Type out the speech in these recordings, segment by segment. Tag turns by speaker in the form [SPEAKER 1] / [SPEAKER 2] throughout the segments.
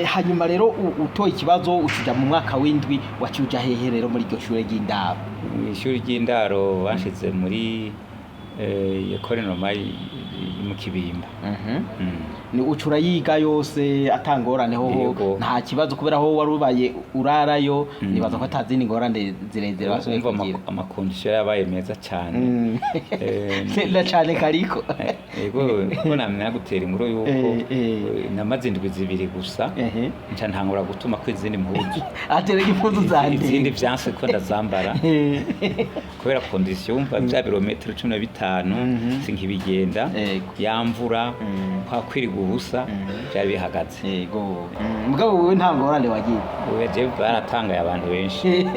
[SPEAKER 1] Hanyuma rero utoye ikibazo, ucuja mu mwaka w'indwi, waciye uja hehe rero muri iryo shure ry'indaro?
[SPEAKER 2] Mu ishuri ry'indaro bashize muri Ecole Normale mu Kibimba.
[SPEAKER 1] Ni uca urayiga yose atangorane hoho?
[SPEAKER 2] Yego.
[SPEAKER 1] Nta kibazo, kubera aho wari ubaye urarayo, nibaza ko atazindi ngorane zirezire basubiye
[SPEAKER 2] Umva,
[SPEAKER 1] kugira.
[SPEAKER 2] ama conditions yabaye meza cyane.
[SPEAKER 1] Na cane kariko.
[SPEAKER 2] Yego, ko namenya gutera inkuru yuko namaze indwi 2 gusa, nca ntangura gutuma ko izindi mpuzu.
[SPEAKER 1] Atereka impuzu zanje.
[SPEAKER 2] Izindi vyanse ko ndazambara kubera condition. Umva, bya birometero 15 sinkibigenda, ya mvura, kwa kwiriga ubusa, byari bihagaze.
[SPEAKER 1] Yego. Mugabo wewe nta ngorane wagiye?
[SPEAKER 2] Oya, jewe baratangaye abantu benshi.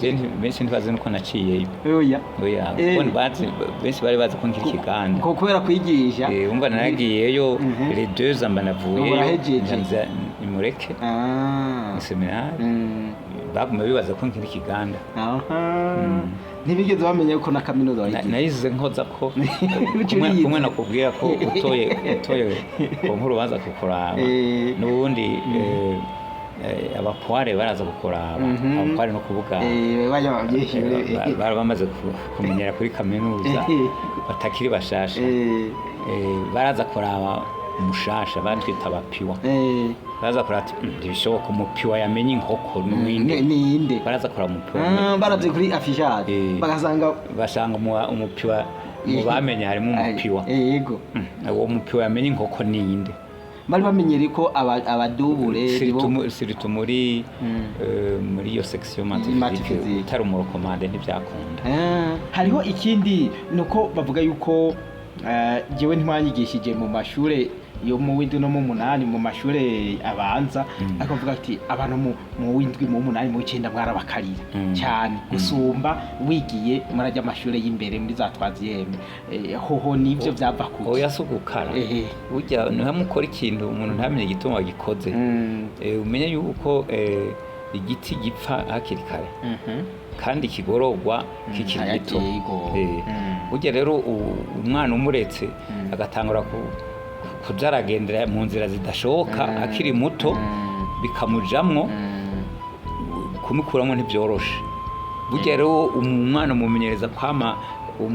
[SPEAKER 2] Je benshi ntibazi nuko naciyeyo.
[SPEAKER 1] Oya.
[SPEAKER 2] Oya, kuko benshi bari bazi ko nkiri ikiganda.
[SPEAKER 1] Ko kubera kwigisha.
[SPEAKER 2] Umva, naragiyeyo les 2 ans mba navuyeyo.
[SPEAKER 1] Urahejeje.
[SPEAKER 2] Nza nimureke séminaire. Baguma bibaza ko nkiri ikiganda.
[SPEAKER 1] Aha. Ntibigeze bamenya ko na kaminuza wayigize.
[SPEAKER 2] Nayize nkoza ko
[SPEAKER 1] Uca
[SPEAKER 2] kumwe
[SPEAKER 1] urize.
[SPEAKER 2] Kumwe nakubwira ko utoye ko nk'urubanza kukuraba, n'ubundi abapoire baraza kukuraba. Abapoire no kuvuga
[SPEAKER 1] Bajya abanyeshure.
[SPEAKER 2] Bari bamaze kumenyera kuri kaminuza, batakiri bashasha. Baraza kuraba umushasha, batwita abapiwa. Baraza kuraba ati: "Ntibishoboka, umupiwa yamenye inkoko n'uwinde."
[SPEAKER 1] Ninde?
[SPEAKER 2] Baraza kuraba umupiwa.
[SPEAKER 1] Baravye kuri affichage bagasanga
[SPEAKER 2] basanga umupiwa mu bamenye harimo umupiwa.
[SPEAKER 1] Yego.
[SPEAKER 2] Uwo mupiwa yamenye inkoko ninde?
[SPEAKER 1] Bari bamenyereye ko abadubure
[SPEAKER 2] Surtout muri muri iyo section
[SPEAKER 1] Math
[SPEAKER 2] math
[SPEAKER 1] physique.
[SPEAKER 2] physique, utari umu recommandé ntibyakunda.
[SPEAKER 1] Hariho ikindi, nuko bavuga yuko jewe ntimwanyigishije mu mashure yo mu w'indwi no mu munani, mu mashure abanza, ariko bavuga ati abantu mu w'indwi, mu munani, mu w'icenda mwarabakarira cyane gusumba wigiye murajya amashure y'imbere muri za troisième. Hoho nivyo vyava kuki?
[SPEAKER 2] Oya, si ugukara. Burya nihamwe ukora ikintu umuntu ntamenye igituma wagikoze. Umenye yuko igiti gipfa hakiri kare kandi kigororwa kikiri gito.
[SPEAKER 1] Yego.
[SPEAKER 2] Burya rero umwana umuretse agatangura kuja aragendera mu nzira zidashoboka akiri muto, bikamujamwo, kumukuramo ntibyoroshe. Burya rero umwana umumenyereza kwama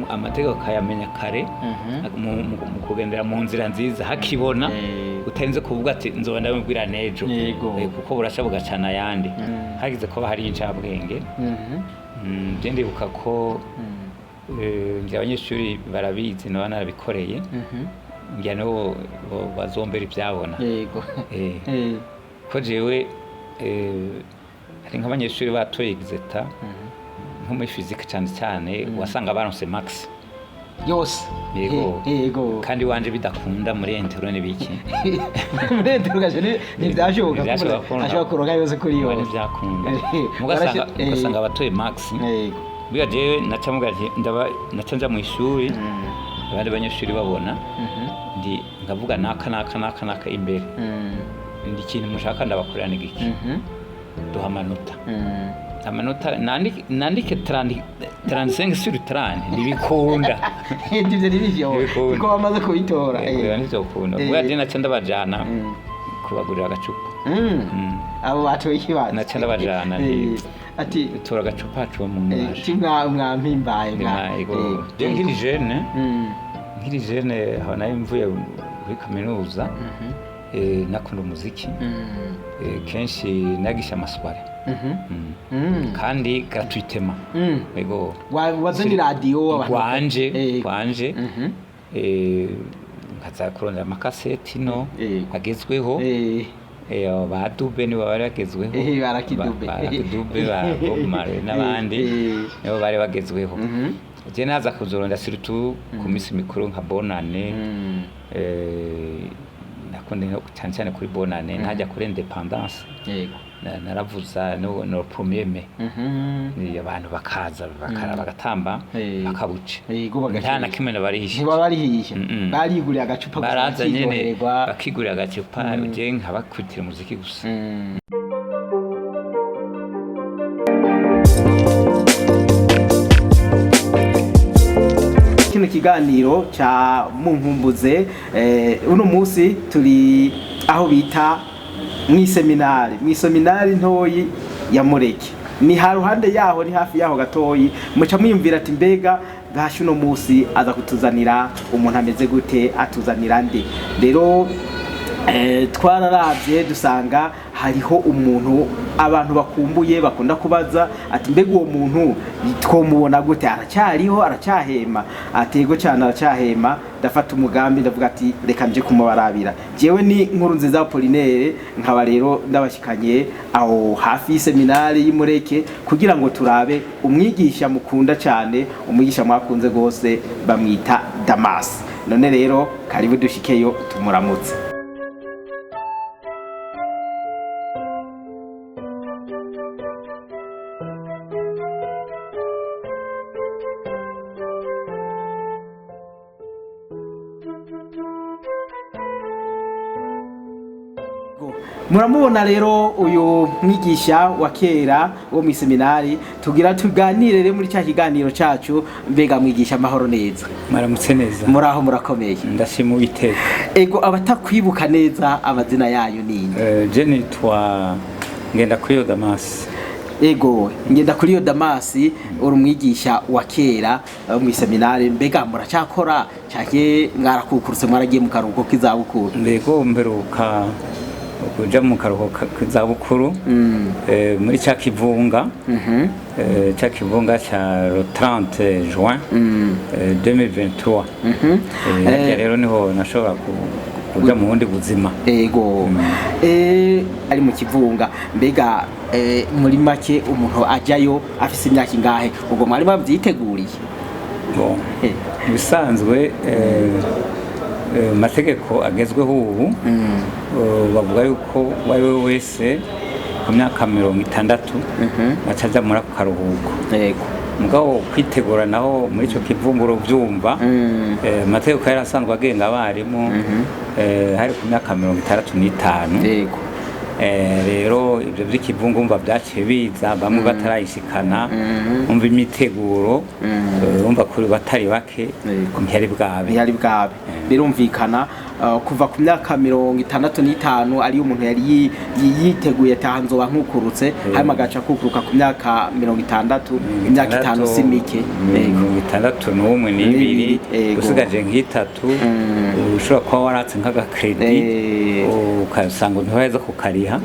[SPEAKER 2] amategeko akayamenya kare, mu kugendera mu nzira nziza hakibona, utarinze kuvuga ati nzoba ndabibwira n'ejo. Kuko burasha bugacana ayandi. Hagize kuba hari incabwenge. Je ndibuka ko ngira abanyeshuri barabizi, naba narabikoreye, ngira nibo bazombera ibyabona. Ko jewe hari nk'abanyeshuri batoye exétat nko muri physique cyane cyane, wasanga baronse max
[SPEAKER 1] yose.
[SPEAKER 2] Yego.
[SPEAKER 1] Yego.
[SPEAKER 2] Kandi wanje bidakunda muri interro n'ibiki.
[SPEAKER 1] Muri interrogation ntibyashoboka.
[SPEAKER 2] Ntibyashoboka ko
[SPEAKER 1] ashobora kuronka yose kuri
[SPEAKER 2] Niba
[SPEAKER 1] yose.
[SPEAKER 2] ntibyakunda. Mugasanga ugasanga abatoye max. Buriya jewe naca muga nti ndaba naca nja mu ishuri, abandi banyeshuri babona, ndi nkavuga naka naka naka naka imbere, ndi ikintu mushaka ndabakorera ni giki? Duha amanota, amanota nandike 30, 35 sur 30, ntibikunda.
[SPEAKER 1] Ibyo ntibivyo.
[SPEAKER 2] Ntibikunda.
[SPEAKER 1] Kuko bamaze kubitora.
[SPEAKER 2] Oya, ntivyokunda. Buriya je naca ndabajana kubagurira agacupa.
[SPEAKER 1] Abo batoye ikibazo.
[SPEAKER 2] Naca ndabajana
[SPEAKER 1] ati
[SPEAKER 2] tora agacupa hacuwe mu mwasha.
[SPEAKER 1] Ti mwampimbaye mwa.
[SPEAKER 2] Je nkiri jeune, nkiri jeune aho nari mvuye kuri kaminuza, nakunda umuziki. Kenshi nagisha ama soirées kandi gratuitement. Yego.
[SPEAKER 1] Wazanye radiyo abantu
[SPEAKER 2] Gwanje, gwanje. Nkaza kurondera amakaseti no agezweho. Ba Dube nibo bari bagezweho.
[SPEAKER 1] Ba Lucky Dube.
[SPEAKER 2] Ba Lucky Dube, ba Bob Marley n'abandi nibo bari bagezweho. Je naza kuzoronda surtout ku minsi mikuru nka Bonane. Nakunda cyane cyane kuri Bonane, ntajya kuri Indépendance. Naravuza no premier mai. Abantu bakaza bakara bagatamba, bakabuca.
[SPEAKER 1] Yego.
[SPEAKER 2] Nta na kimwe nabarihishe.
[SPEAKER 1] Ntibabarihisha. Bariguriye agacupa gusa.
[SPEAKER 2] Baraza nyene
[SPEAKER 1] bakiryoherwa.
[SPEAKER 2] Bakigurira agacupa, je nkabakubitira umuziki gusa.
[SPEAKER 1] Kino kiganiro ca Munkumbuze, uno munsi turi aho bita Mw'iseminari ntoyi ya Mureke, ni ha ruhande yaho, ni hafi yaho gatoyi. Muca mwiyumvira ati mbega gasha uno musi aza kutuzanira umuntu ameze gute, atuzanira nde? Rero twararavye dusanga hariho umuntu abantu bakumbuye, bakunda kubaza ati mbega uwo muntu twomubona gute, aracyariho, aracyahema? Atego cyane, aracyahema. Ndafata umugambi, ndavuga ati reka nje kumubarabira. Jewe ni Nkuru Nziza Apollinaire, nkaba rero ndabashikanye aho hafi y'iseminari y'Imureke kugira ngo turabe umwigisha mukunda cyane, umwigisha mwakunze rwose, bamwita Damas. None rero karibu dushikeyo tumuramutse. Muramubona rero uyu mwigisha wa kera wo mu seminari, tugira tuganire rero muri cya kiganiro cyacu. Mbega mwigisha, amahoro neza?
[SPEAKER 2] Maramutse neza.
[SPEAKER 1] Muraho, murakomeye?
[SPEAKER 2] Ndashima Uwiteka.
[SPEAKER 1] Ego, abatakwibuka neza, amazina yayo ni nde?
[SPEAKER 2] Je nitwa Ngendakuriyo Damas.
[SPEAKER 1] Ego, Ngendakuriyo Damasi, uri umwigisha wa kera wo mu seminari. Mbega muracyakora cyane, mwarakukurutse, mwaragiye mu karuhuko k'izabukuru?
[SPEAKER 2] Mbego, mperuka kuja mu karuhuko k'izabukuru muri ca kivunga, ca kivunga ca le 30 juin 2023. Harya rero niho nashobora kuja mu bundi buzima.
[SPEAKER 1] Ego, ari mu kivunga. Mbega muri make umuntu ajyayo afise imyaka ingahe? Ubwo mwari mubyiteguriye?
[SPEAKER 2] Bon, mu bisanzwe amategeko agezweho ubu bavuga yuko uwo ari we wese ku myaka 60 aca aja muri ako karuhuko. Mugabo kwitegura naho muri ico kivunguro vyumva, amategeko yari asanzwe agenga abarimu hari ku myaka 65. Rero ibyo by'ikivunga umva byaciye biza bamwe batarayishikana, umva imiteguro umva kuri batari bake ntiyari bwabe.
[SPEAKER 1] Ntiyari bwabe, birumvikana. Kuva ku myaka 65 ariyo umuntu yari yiteguye ataha nzoba nkukurutse, hanyuma agaca akukuruka ku myaka 60, imyaka 5 si mike.
[SPEAKER 2] 61,
[SPEAKER 1] N'ibiri,
[SPEAKER 2] n'ibiri. Usigaje nk'itatu ushobora kuba waratse nk'agakredi, ukasanga ntiwaheza kukariha.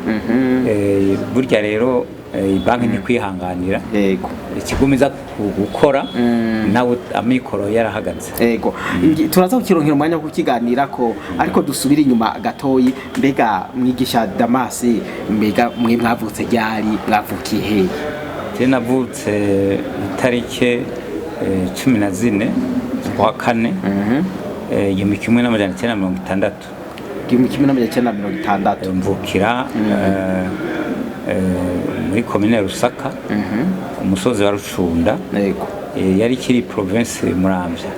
[SPEAKER 2] Burya rero banki ntikwihanganira, ikigumiza gukora nawe amikoro yarahagaze.
[SPEAKER 1] Ego. Turaza kukironkera umwanya wo kukiganirako, ariko dusubire inyuma gatoyi. Mbega mwigisha Damasi, mbega mwe mwavutse ryari, mwavukiye hehe?
[SPEAKER 2] Je navutse itarike 14 z'ukwa kane 1960.
[SPEAKER 1] 1960.
[SPEAKER 2] Mvukira muri komine Rusaka, umusozi wa Rucunda. Yari ikiri province Muramvya,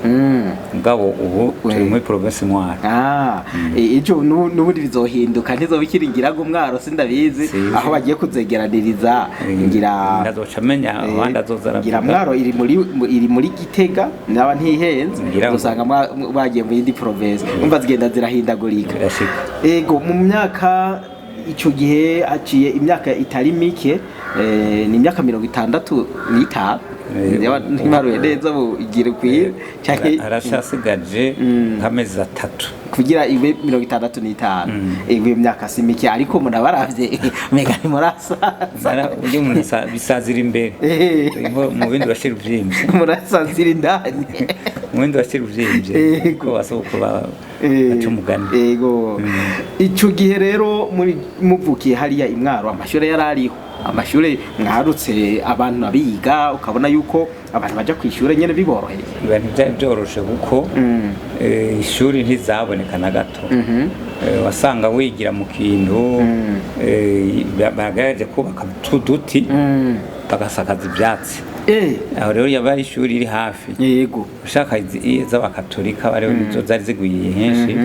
[SPEAKER 2] mugabo ubu turi muri province Mwaro.
[SPEAKER 1] Ah, ejo n'ubundi bizohinduka, ntizoba ikiri ngira ngo Mwaro, sindabizi.
[SPEAKER 2] Sinzi.
[SPEAKER 1] Aho bagiye kuzegeraniriza ngira
[SPEAKER 2] Ndazoca menya abandi azoza
[SPEAKER 1] ngira
[SPEAKER 2] aravuga.
[SPEAKER 1] Mwaro iri muri Gitega, naba ntihenze.
[SPEAKER 2] Ngira ngo-
[SPEAKER 1] Uzosanga bagiye mu yindi province, umva zigenda zirahindagurika.
[SPEAKER 2] Birashika.
[SPEAKER 1] Ego, mu myaka ico gihe haciye imyaka itari mike, ni imyaka 65. Ntibaruye neza bugire ukwiye canke
[SPEAKER 2] Arashasigaje nk'amezi 3.
[SPEAKER 1] Kugira ibe 65. Ego, iyo myaka si mike, ariko munabaravye mega ntimurasaza.
[SPEAKER 2] Ujye umuntu bisazira imbere. Mu bindi bashira uvyimbye.
[SPEAKER 1] Murasazira indani.
[SPEAKER 2] Mu bindi bashira uvyimbye. Ko basoko baca umugani.
[SPEAKER 1] Ego, ico gihe rero muri muvukiye hariya imwaro, amashure yari ariho, amashure mwarutse abantu biga, ukabona yuko abantu baja kw'ishure nyene biboroheye?
[SPEAKER 2] Ibintu byari byoroshe kuko ishuri ntizaboneka na gato. Wasanga wigira mu kintu bagerageje kubaka tuduti, bagasakaza ibyatsi. Aho rero yaba ari ishuri riri hafi. Ushaka iz'abakatolika bariho, nizo zari zigwiriye henshi,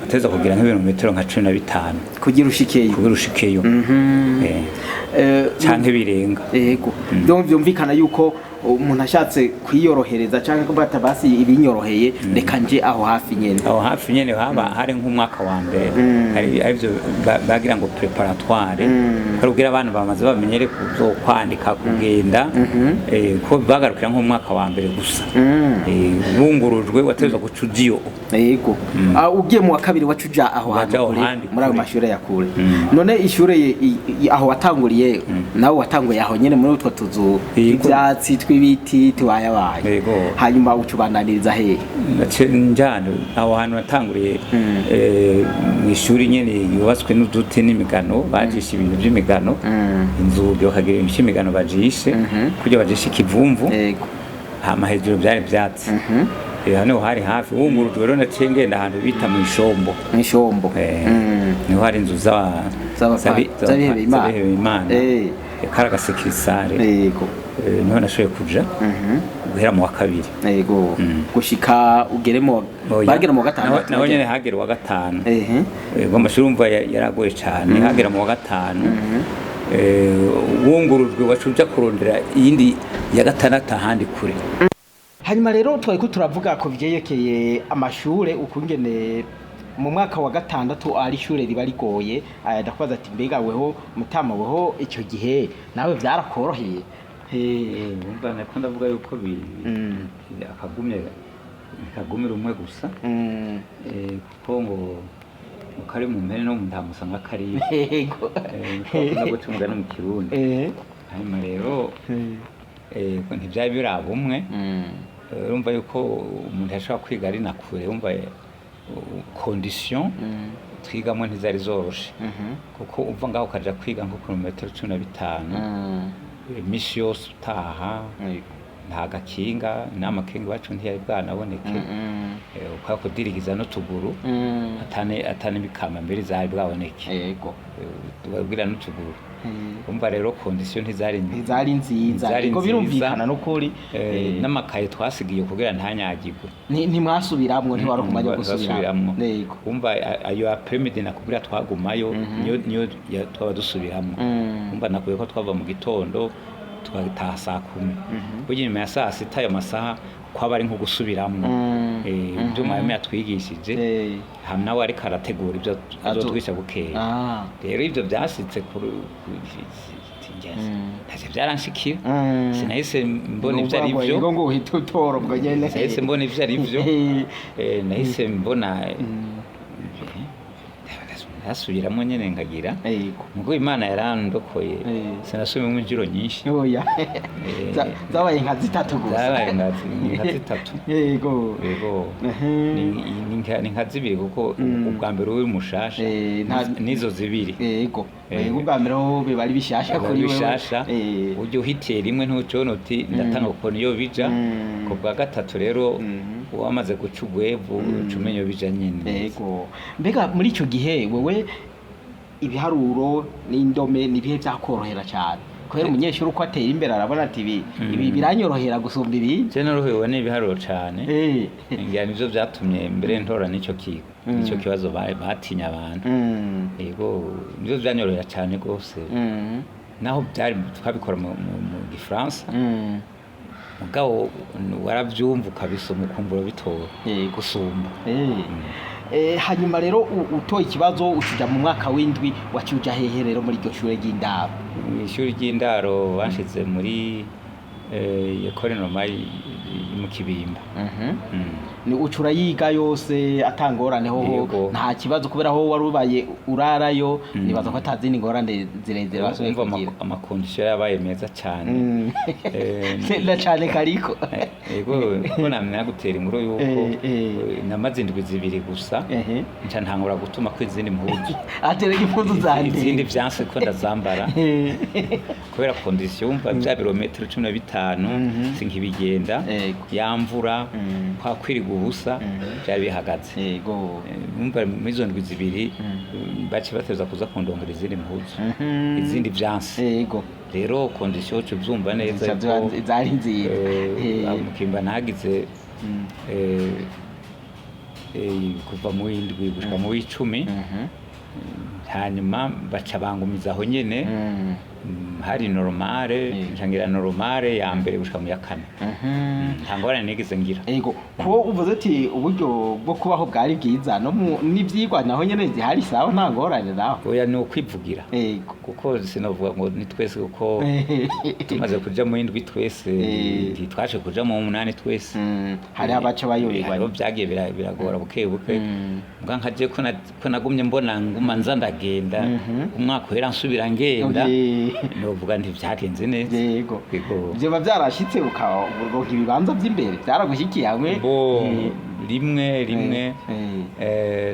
[SPEAKER 2] uteza kugira nk'ibirometero nka 15
[SPEAKER 1] kugira ushikeyo.
[SPEAKER 2] Kugira ushikeyo. Canke birenga.
[SPEAKER 1] Ego, donc byumvikana yuko umuntu ashatse kwiyorohereza cyangwa kuvuga ati basi ibinyoroheye, reka nje aho hafi nyene.
[SPEAKER 2] Aho hafi nyene haba hari nk'umwaka wa mbere, hari arivyo bagira ngo préparatoire, ko kugira abana bamaze bamenyere kuzokwandika, kugenda, ko bagarukira nk'umwaka wa mbere gusa. Wungurujwe wategerezwa guca uja iyo.
[SPEAKER 1] Yego. Ugiye mu wa kabiri wacu uja aho
[SPEAKER 2] Waja
[SPEAKER 1] hantu
[SPEAKER 2] aho
[SPEAKER 1] kure,
[SPEAKER 2] handi
[SPEAKER 1] muri ayo
[SPEAKER 2] kure.
[SPEAKER 1] mashure ya kure. None ishure aho watanguriye, nawe watanguye aho nyene muri utwo tuzu
[SPEAKER 2] Yego.
[SPEAKER 1] tw'ivyatsi, tw'ibiti tubayabaye?
[SPEAKER 2] Yego.
[SPEAKER 1] Hanyuma uca ubandaniriza hehe?
[SPEAKER 2] Naciye njana aho hantu natanguriye, mu ishuri nyene yubatswe n'uduti n'imigano, bajisha ibintu by'imigano, inzugi bakagira ibintu by'imigano bajishe kugira bajishe ikivumvu. Hama hejuru byari ivyatsi. Hano hari hafi. Wungurujwe rero naciye ngenda ahantu bita mu Ishombo.
[SPEAKER 1] Mw'Ishombo.
[SPEAKER 2] Niho hari inzu
[SPEAKER 1] z'abihebeye Imana.
[SPEAKER 2] z'abihebeye Imana. Kari agasekirisare. Niho nashoboye kuja guhera mu wa kabiri.
[SPEAKER 1] Yego, gushika ugere mu
[SPEAKER 2] Oya.
[SPEAKER 1] bagera mu wa gatandatu?
[SPEAKER 2] Naho nyene hagera uwa gatanu.
[SPEAKER 1] Ehe.
[SPEAKER 2] Ngo amashuri umva yaragoye cane, hagera mu wa gatanu. Wungurujwe waca uja kurondera iyindi ya gatandatu ahandi kure.
[SPEAKER 1] Hanyuma rero twari ko turavuga ku byerekeye amashure, ukungene mu mwaka wa gatandatu ari ishure riba rigoye. Ndakubaza ati mbega weho mutama, weho icyo gihe nawe byarakoroheye?
[SPEAKER 2] Umva, nako ndavuga yuko akagumye kagumira umwe gusa. Kuko ngo kari mu mpene no mu ntama usanga kariyo. Niko guca umugani mu Kirundi. Hanyuma rero ko ntivyari biraba umwe. Urumva yuko umuntu yashobora kwiga ari na kure. Urumva, condition twigamo ntizari zoroshe, kuko uva ngaho ukaja kwiga nko ku metero 15, imisi yose utaha, nta gakinga n'amakinga iwacu ntiyari bwanaboneke. Ukakudirigiza n'utuguru, atane bikama mbere zari bwaboneke. Ubwira n'utuguru. Umva rero condition ntizari
[SPEAKER 1] Ntizari nziza.
[SPEAKER 2] Ntizari
[SPEAKER 1] Ego,
[SPEAKER 2] nziza.
[SPEAKER 1] Birumvikana n'ukuri.
[SPEAKER 2] N'amakaye twasigiye kugira ntanyagirwe.
[SPEAKER 1] Ntimwasubiramwo, ntiwari kumanya
[SPEAKER 2] Basubiramwo.
[SPEAKER 1] gusubiramwo. Yego.
[SPEAKER 2] Umva, ayo après-midi nakubwira twagumayo, niyo twaba dusubiramwo. Umva, nakubwiye ko twava mu gitondo tugataha saa 10. Burya inyuma ya saa 6 ayo masaha kwaba ari nko gusubiramwo ibyo mwarimu yatwigishije, hama nawe ariko arategura ibyo azotwigisha bukeye. Rero ibyo byashitse ntacyo byaranshikiye. Sinahise mbona ibyo ari byo.
[SPEAKER 1] Ngo uhite utora ubwo nyene.
[SPEAKER 2] Sinahise mbona ibyo ari byo. Nahise mbona nasubiramo nyene nkagira ngo Imana yarandokoye. Sinasubiyemo inshuro nyinshi.
[SPEAKER 1] Oya. Zabaye nka zitatu gusa.
[SPEAKER 2] Zabaye nka zitatu. Yego. Ni nka zibiri, kuko ubwa mbere uri mushasha. Nizo zibiri.
[SPEAKER 1] Yego, ubwa mbere ho biba ari bishasha
[SPEAKER 2] Biba
[SPEAKER 1] kuri wewe.
[SPEAKER 2] Bishasha. Ujya uhitiye rimwe ntucone uti ndatanga ukuntu iyo bija. Ku bwa gatatu rero wamaze guca ugwevu, uca umenya iyo bija nyene.
[SPEAKER 1] Yego. Mbega muri icyo gihe wewe ibiharuro n'indome nibihe byakorohera cyane? Kubera umunyeshuri uko atera imbere arabona ati ibi biranyorohera gusumba ibi.
[SPEAKER 2] Je norohewe n'ibiharuro cane. Ngira nivyo vyatumye mbere ntora n'ico nico kibazo batinya abantu. Yego, nivyo vyanyorohera cane rwose, naho byari twabikora mu Gifaransa. Mugabo waravyumva, ukabisoma, ukumva urabitora gusumba.
[SPEAKER 1] Hanyuma rero utoye ikibazo ucuja mu mwaka w'indwi, waciye uja hehe rero muri iryo shure ry'indaro?
[SPEAKER 2] Mu ishuri ry'indaro bashize muri École Normale mu Kibimba.
[SPEAKER 1] Ni uca urayiga yose atangorane hoho?
[SPEAKER 2] Yego.
[SPEAKER 1] Nta kibazo, kubera ho wari ubaye urarayo, nibaza ko atazindi ngorane zirezire basubiye
[SPEAKER 2] Umva,
[SPEAKER 1] kugira.
[SPEAKER 2] ama conditions yabaye meza cyane.
[SPEAKER 1] Na cane kariko.
[SPEAKER 2] Yego, kuko namenya gutera inkuru yuko namaze indwi 2 gusa, nca ntangura gutuma ko izindi mpuzu.
[SPEAKER 1] Atereka impuzu zanje.
[SPEAKER 2] Izindi vyanse ko ndazambara kubera condition. Umva, bya birometero 15 sinkibigenda. Ya mvura, kwa kwiriga ubusa, byari bihagaze. Umva, muri izo ndwi 2 bace bateza kuza kundongera izindi mpuzu, izindi vyanse. Rero condition uca uvyumva neza
[SPEAKER 1] Zica
[SPEAKER 2] yuko,
[SPEAKER 1] zari nziza.
[SPEAKER 2] Mu Kimba nahagize kuva mu w'indwi gushika mu w'icumi. Hanyuma baca bangumiza aho nyene. Hari normale, ncangira normale ya mbere gushika mu ya kane. Nta ngorane nigeze ngira.
[SPEAKER 1] Ego, ko uvuze ati uburyo bwo kubaho bwari bwiza, no n'ivyigwa naho nyene zihari sawa, nta ngorane naho?
[SPEAKER 2] Oya, ni ukwivugira, kuko sinovuga ngo ni twese, kuko tumaze kuja mu indwi twese, ntitwaje kuja mu munani twese.
[SPEAKER 1] Hariho abaca bayoberwa.
[SPEAKER 2] Hariho byagiye biragora buke buke. Mbwa nka je ko nagumye mbona nguma nza ndagenda, umwaka uhera nsubira ngenda, novuga nti vyagenze neza. Yego.
[SPEAKER 1] Vyoba vyarashitse ukaronka ibibanza vy'imbere, vyaragushikiye hamwe?
[SPEAKER 2] Bo rimwe rimwe,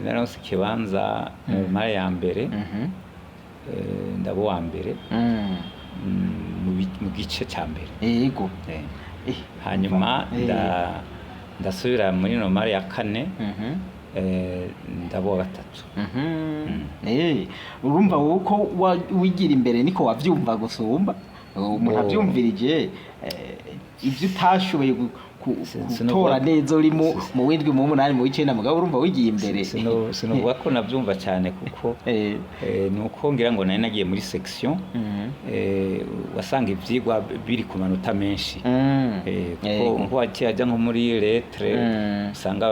[SPEAKER 2] naronse ikibanza normale ya mbere, ndaba uwa mbere mu gice ca mbere. Hanyuma ndasubira muri normale ya kane, ndaba uwa gatatu.
[SPEAKER 1] Urumva wowe uko wigira imbere niko wavyumva gusumba umuntu avyumvirije, ivyo utashoboye gutora neza uri mu w'indwi, mu w'umunani, mu w'icenda, mugabo urumva wigiye imbere.
[SPEAKER 2] Sinovuga ko navyumva cyane, kuko nuko ngira ngo nari nagiye muri section wasanga ivyigwa biri ku manota menshi. Kuko nko waciye ajya nko muri lettres, usanga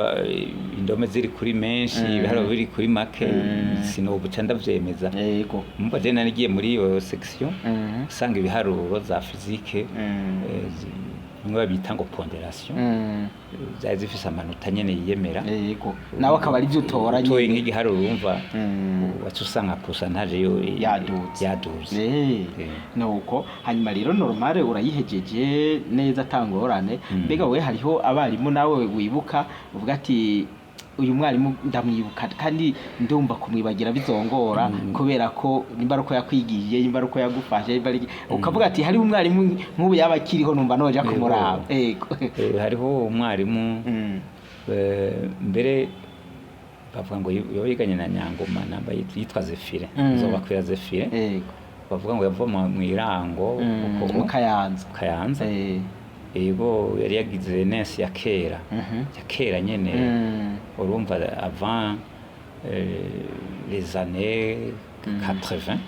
[SPEAKER 2] indome ziri kuri menshi, ibiharuro biri kuri make. Sinobuca ndavyemeza. Mumva je nari nagiye muri iyo section, usanga ibiharuro za physique, bimwe babita ngo pondération, zari zifise amanota nyene yiyemera.
[SPEAKER 1] Yego, nawe akaba ari byo utora
[SPEAKER 2] utoye
[SPEAKER 1] nyene.
[SPEAKER 2] Nk'igiharuro urumva waca usanga pourcentage yo
[SPEAKER 1] Yaduze.
[SPEAKER 2] Yaduze.
[SPEAKER 1] Nuko hanyuma rero normale urayihejeje neza atangorane. Mbega we hariho abarimu nawe wibuka uvuga ati uyu mwarimu ndamwibuka kandi ndumva kumwibagira bizongora, kubera ko nimba ari uko yakwigishije, nimba ari uko yagufashe, nimba ari ukavuga ati hariho umwarimu nk'ubu yaba akiriho numva noja kumuraba? Yego.
[SPEAKER 2] Hariho umwarimu, mbere bavuga ngo yoba yiganye na Nyangoma, namba yitwa Zefire. Nzobakwira Zefire. Bavuga ngo yava mu Irango uko
[SPEAKER 1] Mu Kayanza.
[SPEAKER 2] Kayanza. Yego, yari yagize ENS ya kera, ya kera nyene. Urumva avant les années 80.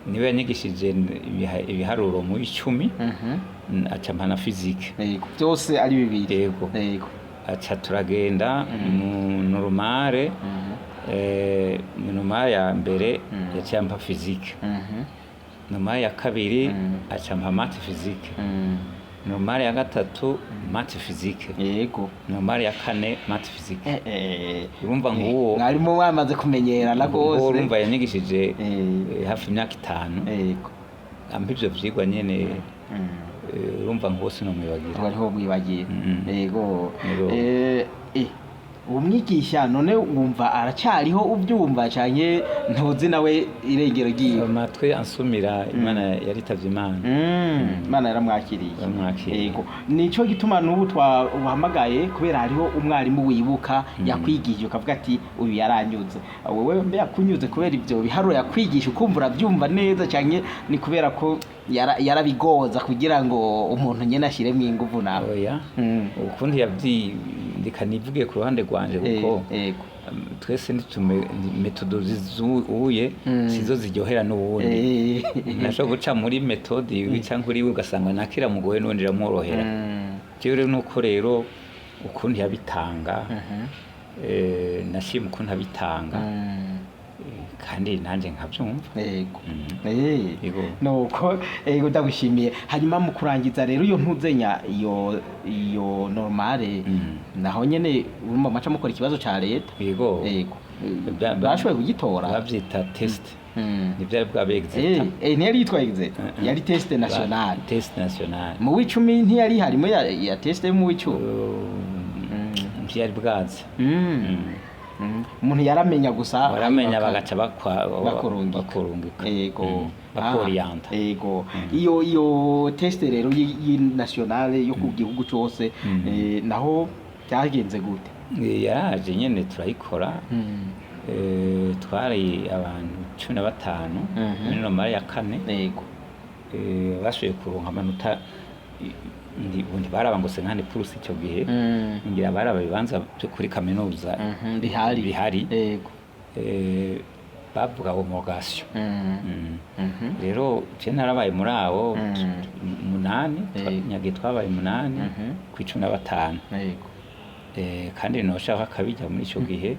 [SPEAKER 2] Niwe yanyigishije ibiharuro mu 10, aca mpa na physique.
[SPEAKER 1] Yego, byose ari bibiri.
[SPEAKER 2] Yego. Aca turagenda mu normale, mu normale ya mbere yaciye ampa physique, normale ya kabiri aca ampa maths physique, normale ya gatatu maths physique, normale ya kane maths physique. Urumva nk'uwo
[SPEAKER 1] Mwarimu mwamaze kumenyerana
[SPEAKER 2] nguwo
[SPEAKER 1] rwose.
[SPEAKER 2] Urumva yanyigishije hafi imyaka 5, ampa ivyo vyigwa nyene. Urumva nk'uwo sinomwibagira.
[SPEAKER 1] Wariho mwibagiye. Yego.
[SPEAKER 2] Yego.
[SPEAKER 1] Uwo mwigisha none wumva aracyariho, ubyumva canke ntuzi nawe irengero ryiwe?
[SPEAKER 2] Amatwi ansumira, Imana yaritavye Imana.
[SPEAKER 1] Imana yaramwakiriye.
[SPEAKER 2] Yaramwakiriye.
[SPEAKER 1] Yego, nico gituma n'ubu twahamagaye, kubera hariho umwarimu wibuka yakwigishije ukavuga ati uyu yaranyuze. Wowe mbe yakunyuze kubera ibyo biharuro yakwigisha ukumva urabyumva neza, canke ni kubera ko yarabigoza kugira ngo umuntu nyene ashiremwo inguvu nawe?
[SPEAKER 2] Oya, ukundi yavyindika nivuge ku ruhande rwanje, kuko twese ntitume méthode zizuye sizo ziryohera n'uwundi. Nashobora guca muri méthode ibi cyangwa uri, ugasanga nakira mugoye n'undi iramworohera. Jewe rero nuko rero ukuntu yabitanga, nashima ukuntu abitanga, kandi nanjye nkabyumva. Yego.
[SPEAKER 1] Nuko yego, ndagushimiye. Hanyuma mu kurangiza rero, iyo ntuzenya iyo normale, naho nyene urumva maca mukora ikibazo ca leta?
[SPEAKER 2] Yego.
[SPEAKER 1] Yego, bashoboye kugitora?
[SPEAKER 2] Babyita test, ntibyari bwabe exétat.
[SPEAKER 1] Ntiyari yitwa exétat, yari test national.
[SPEAKER 2] Test national.
[SPEAKER 1] Mu w'icumi ntiyari harimo ya test yo mu w'icumi?
[SPEAKER 2] Ntiyari bwaze.
[SPEAKER 1] Umuntu yaramenya gusa.
[SPEAKER 2] Baramenya bagaca
[SPEAKER 1] bakurungika.
[SPEAKER 2] Bakurungika. Bakoriyanta.
[SPEAKER 1] Yego, iyo test rero nationale yo ku gihugu cose, naho byagenze gute?
[SPEAKER 2] Yaraje nyene turayikora. Twari abantu 15 muri normale ya kane. Bashoboye kuronka amanota ubundi baraba ngo cinquante plus icyo gihe, ngira baraba ibibanza byo kuri kaminuza
[SPEAKER 1] Bihari.
[SPEAKER 2] Bihari.
[SPEAKER 1] Yego.
[SPEAKER 2] Bavuga homologation.
[SPEAKER 1] Mm.
[SPEAKER 2] Rero je narabaye muri abo umunani. Nyagiye twabaye 8 ku 15. Kandi noshaka akabijya muri ico gihe.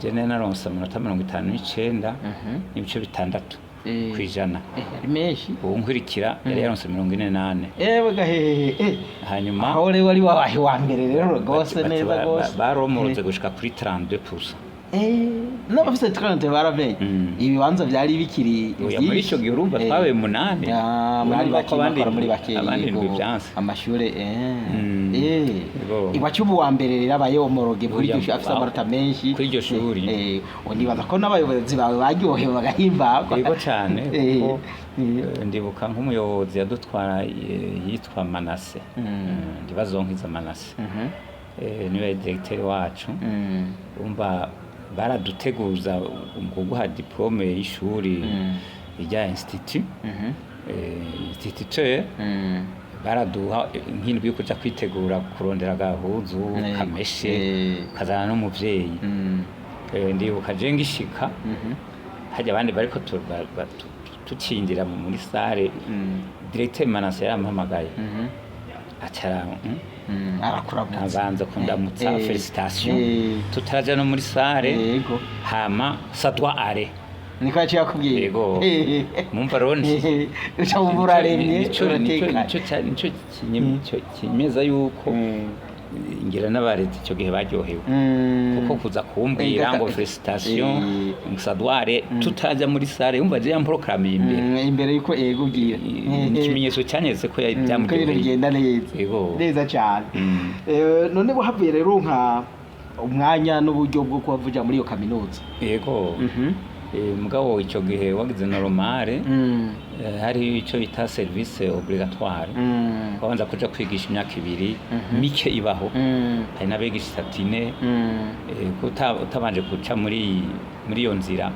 [SPEAKER 2] Je nari naronse amanota 59 n'ibice 6 kw'ijana.
[SPEAKER 1] Ari menshi.
[SPEAKER 2] Uwo nkurikira yari yaronse 44.
[SPEAKER 1] Ewe gahehehe.
[SPEAKER 2] Hanyuma
[SPEAKER 1] Aho rero wari wabaye wa mbere rero rwose, neza rwose.
[SPEAKER 2] Baromorotse gushika kuri 32%.
[SPEAKER 1] N'abafise 30 baramenye. Ibibanza byari bikiri
[SPEAKER 2] Oya, muri ico gihe urumva twabaye 8.
[SPEAKER 1] Ah, muri
[SPEAKER 2] Urumva
[SPEAKER 1] bake
[SPEAKER 2] ko abandi
[SPEAKER 1] bakora muri bake.
[SPEAKER 2] Abandi
[SPEAKER 1] Yego.
[SPEAKER 2] ndwi vyanse.
[SPEAKER 1] Amashure.
[SPEAKER 2] Yego.
[SPEAKER 1] Iwacu ubu wa mbere rero abaye homologué kuri
[SPEAKER 2] Oya,
[SPEAKER 1] iryo shuri afise amanota menshi.
[SPEAKER 2] Kuri iryo shuri.
[SPEAKER 1] Ndibaza ko n'abayobozi bawe baryohewe bagahimbarwa.
[SPEAKER 2] Yego cane, kuko ndibuka nk'umuyobozi yadutwara, yitwa Manase. Ndibazonkiza Manase. Niwe directeur wacu. Umva, baraduteguza mu kuguha diplôme y'ishuri rya institut, instituteur. Baraduha nk'indwi yo kuja kwitegura kurondera agahuzu kameshe, ukazana n'umuvyeyi. Ndibuka je ngishika hajya abandi bariko tucinjira muri salle, directeur Manase yarampamagaye, acara
[SPEAKER 1] Arakuramutsa.
[SPEAKER 2] Abanza kundamutsa, félicitations, tutaraja no muri salle. Hama ça doit aller.
[SPEAKER 1] Niko yaciye akubwira.
[SPEAKER 2] Yego. Mumva rero
[SPEAKER 1] Uca wumva uraremye, uratekanye.
[SPEAKER 2] Nico kinyemeza yuko ngira n'abarezi icyo gihe baryohewe, kuko kuza kumbwira ngo félicitations, ça doit aller, tutajya muri salle, yumva je yamproclamiye imbere.
[SPEAKER 1] Imbere yuko ego ubwira.
[SPEAKER 2] Ni ikimenyetso cyanyeretse ko
[SPEAKER 1] Ko ibintu
[SPEAKER 2] byamuryoheye.
[SPEAKER 1] bigenda neza.
[SPEAKER 2] Yego.
[SPEAKER 1] Neza cyane. None wahavuye rero nka umwanya n'uburyo bwo kuba vuja muri iyo kaminuza?
[SPEAKER 2] Yego. Mugabo icyo gihe wagize normale, hari icyo bita service obligatoire. Wabanza kuja kwigisha imyaka 2, mike ibaho. Hari n'abigisha 3, 4. Ko utabanje guca muri iyo nzira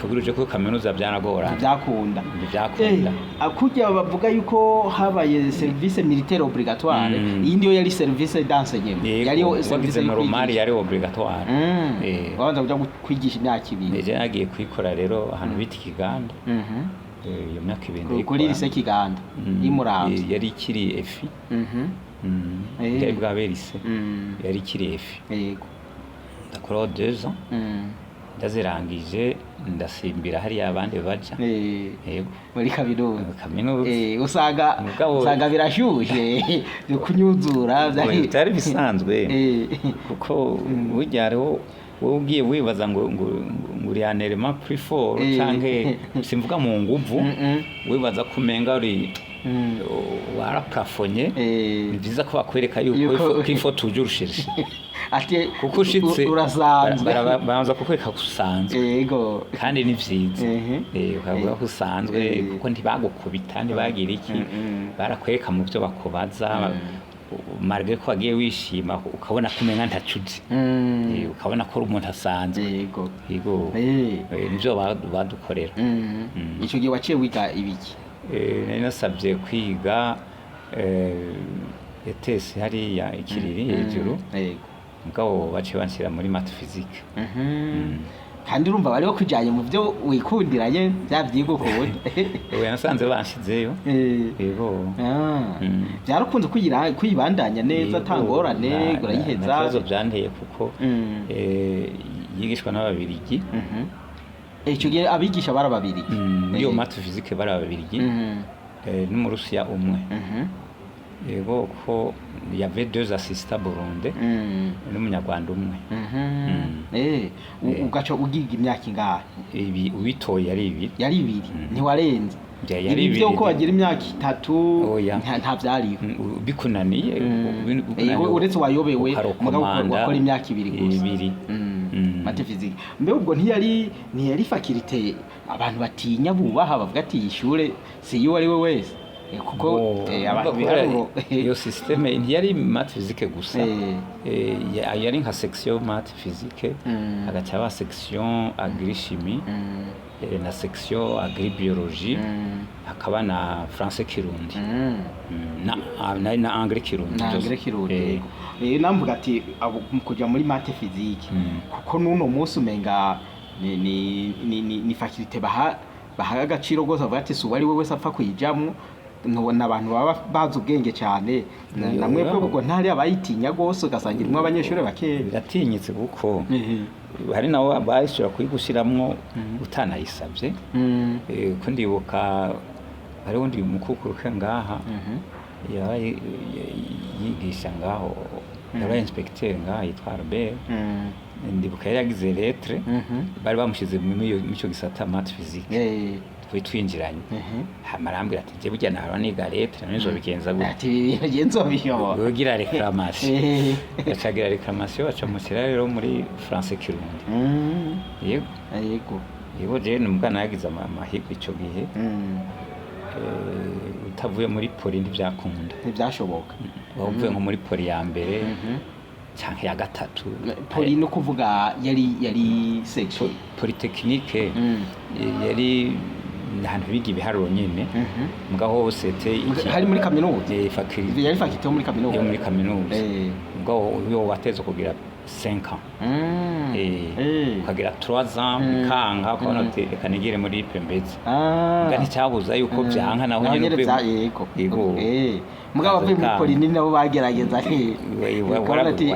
[SPEAKER 2] kugira uje kuri kaminuza byanagorana.
[SPEAKER 1] Byakunda.
[SPEAKER 2] Ntibyakunda.
[SPEAKER 1] Kurya bavuga yuko habaye service militaire obligatoire, iyi ndiyo yari service d'enseignement. Yari
[SPEAKER 2] Yego,
[SPEAKER 1] service
[SPEAKER 2] wagize normale
[SPEAKER 1] yo
[SPEAKER 2] yari obligatoire.
[SPEAKER 1] Wabanza kuja kwigisha imyaka 2.
[SPEAKER 2] Eje nagiye kuyikora rero ahantu bita Ikiganda. Iyo myaka 2
[SPEAKER 1] Kuri
[SPEAKER 2] ndayikora.
[SPEAKER 1] lycée Kiganda y'Imuramvya.
[SPEAKER 2] Yari ikiri EFI. Yari bwabe lycée. Yari ikiri EFI. Ndakoraho 2 ans. Ndazirangije ndasimbira hariya abandi baja. Yego.
[SPEAKER 1] Muri kaminuza.
[SPEAKER 2] Kaminuza.
[SPEAKER 1] Usanga usanga birashyushye kunyuzura.
[SPEAKER 2] Byari bisanzwe, kuko burya hariho wowe ugiye wibaza ngo uri un élément plus fort, canke simvuga mu nguvu, wibaza ko umenga uri waraplafonye. Ni byiza ko bakwereka yuko ko il faut toujours chercher,
[SPEAKER 1] Ati
[SPEAKER 2] kuko ushitse
[SPEAKER 1] urasanzwe.
[SPEAKER 2] Babanza kukwereka ko usanzwe. Kandi ni vyiza. Ukavuga ko usanzwe, kuko ntibagukubita, ntibagira iki. Barakwereka mu byo bakubaza, malgré ko wagiye wishima, ukabona ko umenga ntaco uzi. Ukabona ko uri umuntu asanzwe. Yego. Nivyo badukorera.
[SPEAKER 1] Ico gihe waciye wiga ibiki?
[SPEAKER 2] Nari nasabye kwiga ETS hariya ikiriri hejuru. Mugabo baciye banshyira muri maths physique.
[SPEAKER 1] Kandi urumva bari bakujanye mu byo wikundiranye bya vyigwa ukunda.
[SPEAKER 2] Oya, nasanze banshizeyo. Yego.
[SPEAKER 1] Byarakunze kuyibandanya neza?
[SPEAKER 2] Yego,
[SPEAKER 1] Ata ngorane?
[SPEAKER 2] nta
[SPEAKER 1] Urayiheza?
[SPEAKER 2] kibazo byanteye, kuko yigishwa n'Ababirigi.
[SPEAKER 1] Ico gihe abigisha bari Ababirigi?
[SPEAKER 2] Muri iyo maths physique bari Ababirigi, n'Umurusiya umwe. Yego, ko y avait deux assistants burundais n'Umunyarwanda umwe.
[SPEAKER 1] Ugaca ugiga imyaka ingahe?
[SPEAKER 2] Ibi ubitoye ari 2.
[SPEAKER 1] Yari 2? Ntiwarenze?
[SPEAKER 2] Yari
[SPEAKER 1] Ibi
[SPEAKER 2] 2.
[SPEAKER 1] byo ko wagira imyaka 3,
[SPEAKER 2] Oya.
[SPEAKER 1] nta vyariho?
[SPEAKER 2] Bikunaniye
[SPEAKER 1] Uretse wayobewe, mugabo
[SPEAKER 2] ukarekomanda.
[SPEAKER 1] wakora imyaka 2 gusa.
[SPEAKER 2] 2.
[SPEAKER 1] Maths physique, mbe ubwo ntiyari faculté abantu batinya, bubaha, bavuga ati iyi shure si iyo ari we wese? Kuko
[SPEAKER 2] Oh,
[SPEAKER 1] abantu
[SPEAKER 2] urumva kubera
[SPEAKER 1] biharuro.
[SPEAKER 2] Iyo système ntiyari maths physique gusa. Yari nka section maths physique, hagaca haba section agri-chimie, na section agri-biologie, hakaba na français kirundi. Na anglais kirundi.
[SPEAKER 1] Na
[SPEAKER 2] Byose.
[SPEAKER 1] anglais kirundi. Namvuga ati mu kuja muri maths physique, kuko n'uno munsi umenga ni faculté baha agaciro rwose, bavuga ati si uwo ari we wese apfa kuyijamwo, ntubona abantu baba bazi ubwenge cyane. Na mwebwe ubwo ntari abayitinya rwose, ugasanga irimo abanyeshuri bakeya?
[SPEAKER 2] Biratinyitse kuko hari nabo bashobora kuyigushiramwo utanayisabye. Ko ndibuka hariho undi mukukuruke ngaha yabaye yigisha ngaho, yabaye inspecteur ngaha, yitwa Albert. Ndibuka yari yagize lettre, bari bamushize muri ico gisata maths physique, twari twinjiranye. Hama arambwira ati: "Je burya nahora niga lettres, none nzobigenza gute?"
[SPEAKER 1] Ati ibi bintu nzobishobora?
[SPEAKER 2] Ugira réclamation. Acagira réclamation, bacamushyira rero muri français kirundi. Yego. Yego, jewe numva yagize amahirwe ico gihe. Utavuye muri poly ntivyakunda.
[SPEAKER 1] Ntibyashoboka.
[SPEAKER 2] Waba uvuye nko muri poly ya mbere canke ya gatatu.
[SPEAKER 1] Poly no kuvuga yari section?
[SPEAKER 2] Polytechnique. Yari ahantu biga ibiharuro nyene, mugabo hose te iki.
[SPEAKER 1] Hari muri kaminuza?
[SPEAKER 2] Faculté.
[SPEAKER 1] Yari faculté yo muri kaminuza?
[SPEAKER 2] Yo muri kaminuza. Mugabo yo wateze kugira 5 ans. Ukagira 3 ans bikanga, ukabona uti reka nigire muri pembezi. Muga nticyabuza yuko vyanka naho
[SPEAKER 1] naho
[SPEAKER 2] nyene
[SPEAKER 1] nyene
[SPEAKER 2] uvuye
[SPEAKER 1] yego.
[SPEAKER 2] Yego.
[SPEAKER 1] Mugabo abavuye muri
[SPEAKER 2] Kaza.
[SPEAKER 1] Poly ni nabo bagerageza, ukabona ati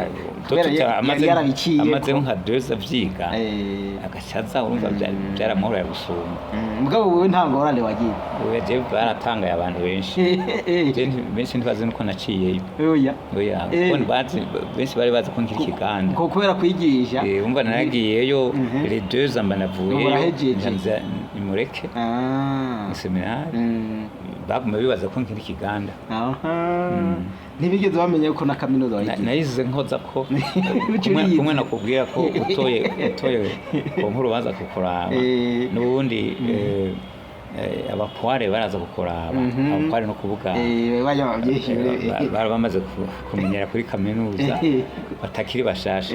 [SPEAKER 1] kubera yari yarabiciye.
[SPEAKER 2] Amaze nka 2 avyiga, agacaza urumva byaramworohera gusumba.
[SPEAKER 1] Mugabo wewe nta ngorane wagiye?
[SPEAKER 2] Oya, jewe baratangaye abantu benshi. Je benshi ntibazi nuko naciyeyo.
[SPEAKER 1] Oya.
[SPEAKER 2] Oya, kuko benshi bari bazi ko nkiri kiganda.
[SPEAKER 1] Ko kubera kwigisha.
[SPEAKER 2] Umva naragiyeyo, les 2 ans mba navuyeyo.
[SPEAKER 1] Urahejeje.
[SPEAKER 2] Nza nimureke mu séminaire. Baguma bibaza ko nkiri kiganda.
[SPEAKER 1] Aha. Ntibigeze bamenya ko na kaminuza wayigize.
[SPEAKER 2] Nayize nkoza ko
[SPEAKER 1] Uca
[SPEAKER 2] kumwe
[SPEAKER 1] urize.
[SPEAKER 2] Kumwe nakubwira ko utoye ko nk'urubanza kukuraba, n'ubundi abapoire baraza kukuraba. Abapoire no kuvuga
[SPEAKER 1] bajya abanyeshuri
[SPEAKER 2] bari bamaze kumenyera kuri kaminuza, batakiri bashasha.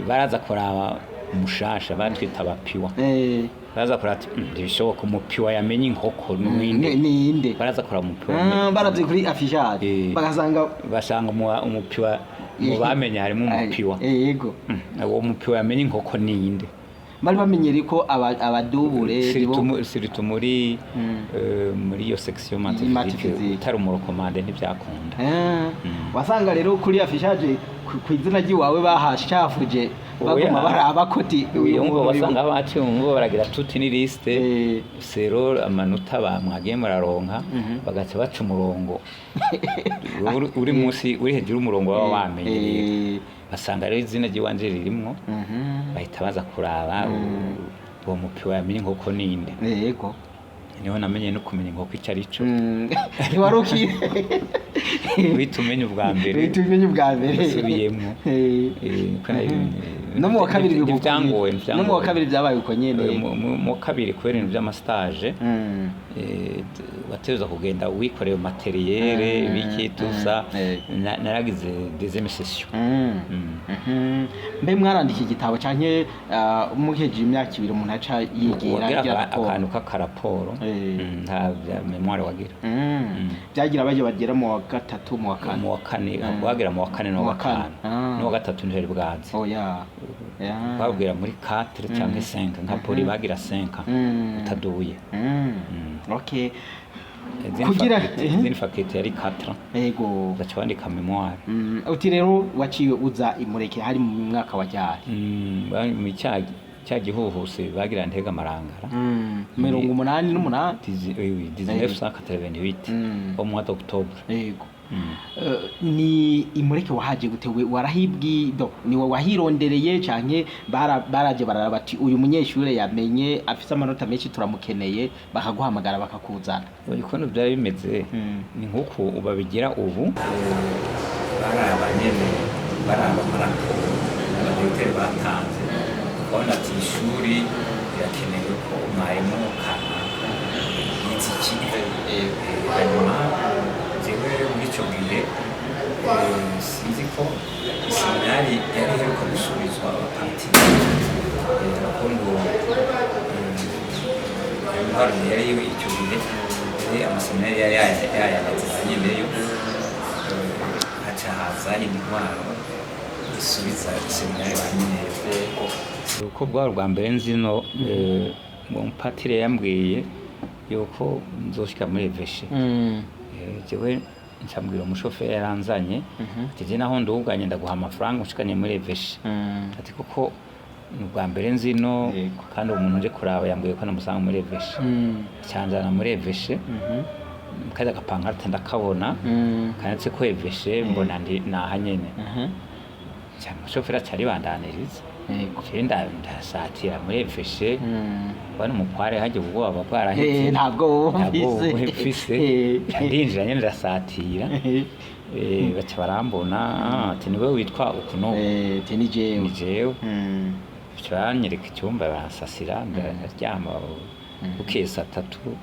[SPEAKER 2] Baraza kuraba umushasha batwita abapiwa. Baraza kuraba ati: "Ntibishoboka, umupiwa yamenye inkoko n'uwinde?"
[SPEAKER 1] Ninde?
[SPEAKER 2] Baraza kuraba umupiwa.
[SPEAKER 1] Baravye kuri affichage, bagasanga
[SPEAKER 2] basanga umupiwa mu bamenye harimo umupiwa.
[SPEAKER 1] Yego.
[SPEAKER 2] Uwo mupiwa yamenye inkoko ninde?
[SPEAKER 1] Bari bamenyereye ko abadubure
[SPEAKER 2] Surtout muri muri iyo section
[SPEAKER 1] Maths
[SPEAKER 2] maths
[SPEAKER 1] physique.
[SPEAKER 2] physique, utari umu recommandé ntibyakunda.
[SPEAKER 1] Wasanga rero kuri affichage ku izina ry'iwawe bahashafuje, baguma
[SPEAKER 2] Oya.
[SPEAKER 1] baraba koti.
[SPEAKER 2] Uyu ngo wasanga baciye ngo baragira tuti ni liste sero amanota bamwagiye muraronka, bagaca baca umurongo. Uri munsi, uri hejuru y'umurongo baba bamenyereye. Basanga rero izina ry'iwanje ririmwo, bahita baza kuraba uwo mupiwa yamenye inkoko ninde. Niho namenye no kumenya inkoko icyo ari cyo.
[SPEAKER 1] Ntiwari uki
[SPEAKER 2] Uhita umenya ubwa mbere.
[SPEAKER 1] Uhita umenya ubwa mbere.
[SPEAKER 2] Usubiyemwo. Ko
[SPEAKER 1] No mu wa kabiri biba uko
[SPEAKER 2] ntibyangoye.
[SPEAKER 1] nyene. No mu wa kabiri byabaye uko nyene.
[SPEAKER 2] Mu wa kabiri kubera ibintu by'ama stage, wategerezwa kugenda wikoreye matériel, biki tusa. Naragize deuxième session.
[SPEAKER 1] Mbe mwarandika igitabo canke muhejeje imyaka 2 umuntu aca yigira
[SPEAKER 2] wagira
[SPEAKER 1] agira raporo?
[SPEAKER 2] Akantu k'akaraporo. Nta bya mémoire wagira.
[SPEAKER 1] Byagira bajya bagera mu wa gatatu, mu wa kane?
[SPEAKER 2] Mu wa kane. Wagera mu wa kane
[SPEAKER 1] Mu
[SPEAKER 2] n'uwa
[SPEAKER 1] wa kane.
[SPEAKER 2] gatanu. N'uwa gatatu ntihari bwaze.
[SPEAKER 1] Oya. Ya.
[SPEAKER 2] Babwira muri 4 cyangwa 5, nka poly bagira 5 utaduye.
[SPEAKER 1] Okay.
[SPEAKER 2] Izindi izindi faculté yari 4, ugaca wandika mémoire.
[SPEAKER 1] Uti rero waciye uza imureke hari mu mwaka wa ryari?
[SPEAKER 2] Mu cya gihuhusi bagira ntega amarangara.
[SPEAKER 1] 88.
[SPEAKER 2] Oui, oui, 1988, au mois d'octobre.
[SPEAKER 1] Yego. Ni imureke wahaje gute? We warahibwi do ni we wahirondereye canke baraje bararaba bati uyu munyeshure yamenye afise amanota menshi turamukeneye, bakaguhamagara bakakuzana?
[SPEAKER 2] Ukuntu byari bimeze, ni nk'uku babigira ubu, baraba nyene, baraba amaraporo abadiregiteri batanze, ukabona ati ishuri birakenewe ko umwarimu kanaka yize iki. Hanyuma jewe rero muri ico gihe, sinzi ko iseminari yari iheruka gusubizwa abapatiri, kuko ngo intwaro yari icyo gihe, yari amaseminari yari yayanatse nyeneyo, haca haza intwaro isubiza iseminari ba nyeneyo. Uko bwari ubwa mbere nzino, umupatiri yambwiye yuko nzoshika muri évêché. Jewe ncambwira umushoferi yaranzanye ati: "Je naho nduganye ndaguha amafaranga unshikanye muri évêché." Ati: "Kuko ni ubwa mbere nzino, kandi uwo muntu nje kuraba yambwiye ko namusanga muri évêché." Canjana muri évêché, kajya agapankarite ndakabona kanditse ko évêché, mbona ndi naha nyene. Cyane umushoferi aca aribandaniriza. Jewe ndasatira muri évêché, bano umukware hajya ubwoba bwaraheze.
[SPEAKER 1] Ntabwo
[SPEAKER 2] ntabwo
[SPEAKER 1] wumvise.
[SPEAKER 2] mfise. Ndinjira nyene ndasatira. Baca barambona, ati: "Niwe witwa uku n'uku?"
[SPEAKER 1] Ati: "Ni jewe."
[SPEAKER 2] "Ni jewe." Baca baranyereka icyumba, baransasira, ndaryama. Bukeye saa 3,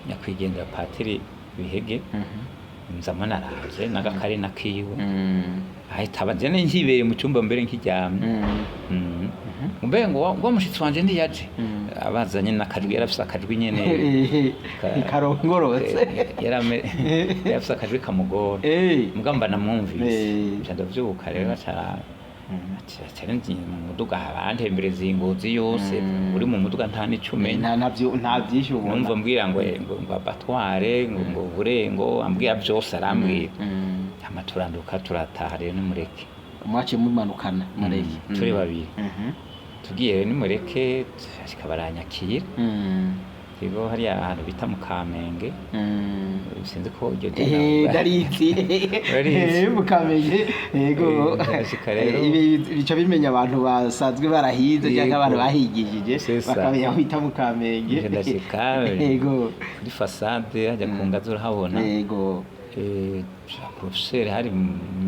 [SPEAKER 2] nyakwigendera patiri Bihege nzamo naraje n'agakarina kiwe, ahita aba jene nkibereye mu cyumba mbere nkiryamye. Mbe ngo mushitsi wanje ntiyaje? Abazanye n'akajwi, yarafise akajwi nyene
[SPEAKER 1] Karongorotse.
[SPEAKER 2] Yarafise akajwi kamugora. Mbwa mba namwumvise. Nca ndavyuka rero, aca aca ngiye mu muduga, bantembereza iyi Ngozi yose. Uri mu muduga nta n'ico umenya.
[SPEAKER 1] Nta byinshi ubona.
[SPEAKER 2] Numva mbwira ngo abatware ngo burengo, ambwira byose, arambwira. Hama turanduka turataha rero, nimureke.
[SPEAKER 1] Mwaciye mumanukana mureke?
[SPEAKER 2] Turi babiri. Tugiye rero nimureke, ashika baranyakira. Tigo hariya ahantu bita mu Kamenge. Sinzi ko iryo
[SPEAKER 1] Ndarizi.
[SPEAKER 2] Urarizi?
[SPEAKER 1] Mu Kamenge, yego.
[SPEAKER 2] Ndashika rero.
[SPEAKER 1] Ibi bica bimenya abantu basanzwe barahize cyangwa abantu bahigishije
[SPEAKER 2] C'est ça.
[SPEAKER 1] bakamenya aho bita mu Kamenge.
[SPEAKER 2] Nje ndashika kuri façade hajya ku ngazi urahabona. Professeur, hari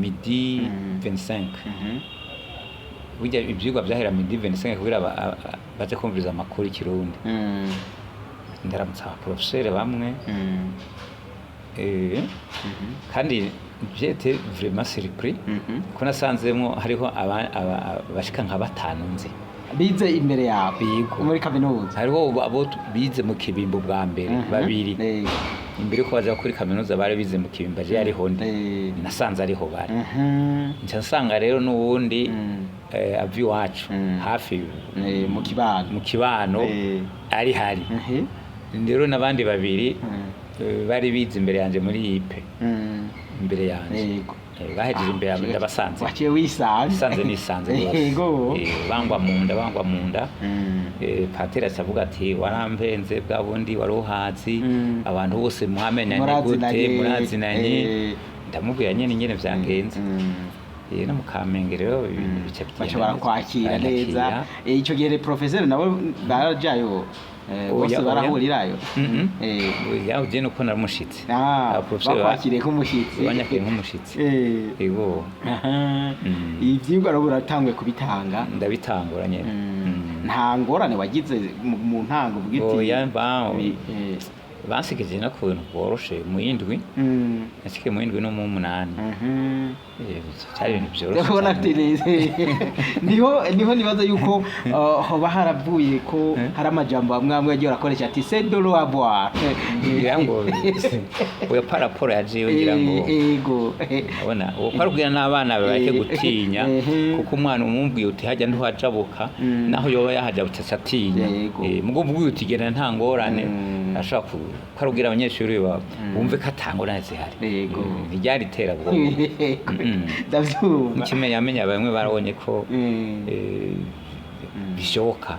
[SPEAKER 2] midi 25. Burya ivyigwa vyahera midi 25 kugira baze kumviriza amakuru ikirundi. Ndaramutsa abaprofesseur bamwe. Kandi j'étais vraiment surpris ko nasanzemwo hariho bashika nka batanu nzi.
[SPEAKER 1] Bize imbere yawe?
[SPEAKER 2] Bigo.
[SPEAKER 1] Muri kaminuza?
[SPEAKER 2] Hariho abo bize mu Kibimbo bwa mbere, babiri. Imbere yuko baja kuri kaminuza bari bize mu Kibimbo, aje yariho ndi. Nasanze ariho bari. Nca nsanga rero n'uwundi ava iwacu hafi,
[SPEAKER 1] Mu kibano.
[SPEAKER 2] Mu kibano. Ari hari rero n'abandi babiri, bari bize imbere yanje muri IP, imbere yanje. Bahejeje imbere yanje, ndabasanze.
[SPEAKER 1] Waciye wisanze.
[SPEAKER 2] Sanze nisanze rwose. Bangwa mu nda, bangwa mu nda. Patiri acavuga ati: "Warampenze bwa bundi wari uhazi." "Abantu bose mwamenyanye gute?"
[SPEAKER 1] Murazinanye.
[SPEAKER 2] "Murazinanye?" Ndamubwira nyene ingene vyagenze. No mu Kamenge rero ibintu bica bigenda
[SPEAKER 1] baca
[SPEAKER 2] neza.
[SPEAKER 1] barakwakira neza.
[SPEAKER 2] Baranyakira.
[SPEAKER 1] Ico gihe professeur nawe barajayo, bose
[SPEAKER 2] Oya, oya.
[SPEAKER 1] barahurirayo?
[SPEAKER 2] Mhm. Oya, uje nuko naramushitse. Abaprofesseur
[SPEAKER 1] Bakwakiriye nk'umushitsi.
[SPEAKER 2] Banyakiriye nk'umushitsi. Yego.
[SPEAKER 1] Aha. Ivyigwa rero uratanguye kubitanga?
[SPEAKER 2] Ndabitangura nyene.
[SPEAKER 1] Nta ngorane wagize mu ntango uvuga iti
[SPEAKER 2] Oya, bansigeje no ku bintu bworoshe mu yindwi. Nasigaye mu yindwi no mu munani. Vyari ibintu vyoroshe
[SPEAKER 1] Ndabona
[SPEAKER 2] cane.
[SPEAKER 1] ati niho nibaza yuko hoba haravuye ko hari amajambo amwe amwe yagiye arakoresha ati: "C'est de l'eau à boire."
[SPEAKER 2] Ngira ngo oya, par rapport ya jewe ngira ngo abona uwo kwari kugira n'abana bareke gutinya, kuko umwana umubwiye uti: "Hajya ntuhajabuka," naho yoba yahajabutse aca atinya. Mugo umubwiye uti: "Genda nta ngorane," ashobora kwari kugira abanyeshuri bumve ko ata ngorane zihari. Ntiryari iterabwoba.
[SPEAKER 1] Ndavyumva.
[SPEAKER 2] N'ikimenyamenya bamwe barabonye ko bishoboka.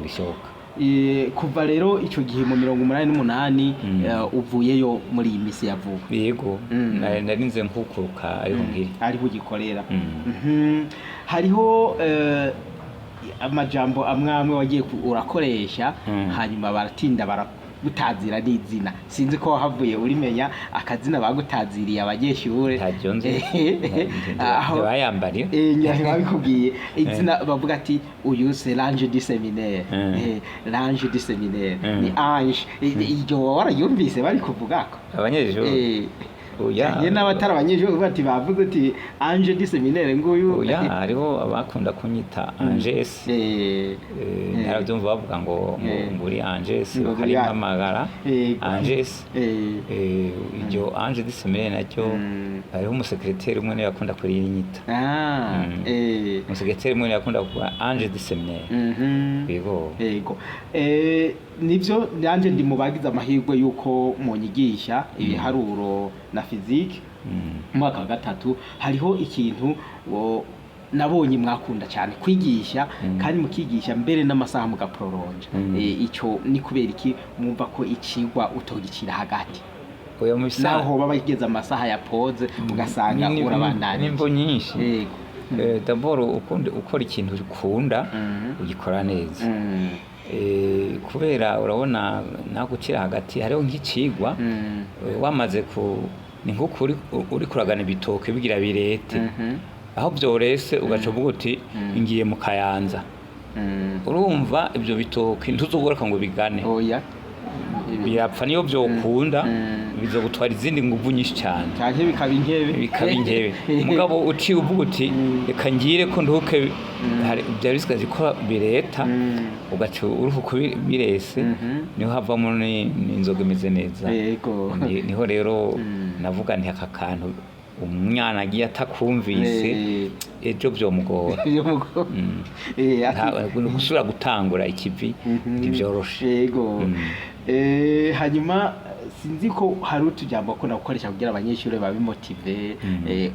[SPEAKER 2] Bishoboka.
[SPEAKER 1] Kuva rero ico gihe mu 88, uvuyeyo muri iyi misi ya vuba?
[SPEAKER 2] Yego. Narinze nkukuruka ariho nkiri.
[SPEAKER 1] Ariho ugikorera? Hariho amajambo amwe amwe wagiye urakoresha, hanyuma baratinda bakagutazira n'izina. Sinzi ko wahavuye urimenya akazina bagutaziriye abanyeshure.
[SPEAKER 2] Ntaryo nzi. Ntibayambariye.
[SPEAKER 1] Ngira ntibabikubwiye izina, bavuga ati uyu c'est l'ange du séminaire. L'ange du séminaire ni ange. Iryo wararyumvise bari kuvugako?
[SPEAKER 2] Abanyeshuri? Oya.
[SPEAKER 1] Canke n'abatari abanyeshuri bavuga ati, bavuze ati ange du séminaire nguyu.
[SPEAKER 2] Oya, hariho abakunda kunyita Anges. Narabyumva bavuga ngo ngo uri Anges.
[SPEAKER 1] Ngo uri
[SPEAKER 2] Bakarimpamagara Anges. Iryo ange du séminaire naryo, hariho umusekreteri umwe niwe yakunda kurinyita. Umusekreteri umwe niwe yakunda kuvuga ange du séminaire. Yego.
[SPEAKER 1] Yego. Nivyo, nanje ndi mu bagize amahirwe yuko munyigisha ibiharuro na physique mu mwaka wa gatatu. Hariho ikintu nabonye mwakunda cyane kwigisha, kandi mukigisha mbere n'amasaha mugaproronja. Ico ni kubera iki mwumva ko icigwa utogicira hagati?
[SPEAKER 2] Oya, mu bisa
[SPEAKER 1] Naho hoba bageze amasaha ya pause, ugasanga urabandanije.
[SPEAKER 2] N'imvo nyinshi. D'abord ukunda ukora ikintu ukunda, ugikora neza. Kubera urabona naho gucira hagati hariho nk'icigwa, wamaze ku ni nk'uko uri kuragana ibitoke bigira birete, aho byorese ugaca uvuga uti ngiye mu Kayanza. Urumva ibyo bitoke ntuzogoreka ngo bigane.
[SPEAKER 1] Oya.
[SPEAKER 2] Birapfa. Niyo byokunda, bizogutwara izindi nguvu nyinshi cyane.
[SPEAKER 1] Canke bikaba inkebe.
[SPEAKER 2] Bikaba inkebe. Mugabo uciye uvuga uti reka ngire ko nduhuke, byari bisigaje ko bireta, ugaca uruhuka birese, niho havamo n'inzoga imeze neza. Niho rero navuga nti aka kantu umwana agiye atakumvise, ejo byomugora. Gusubira gutangura ikivi ntibyoroshe.
[SPEAKER 1] Hanyuma sinzi ko hari utujambo akunda gukoresha kugira abanyeshuri babe motivés.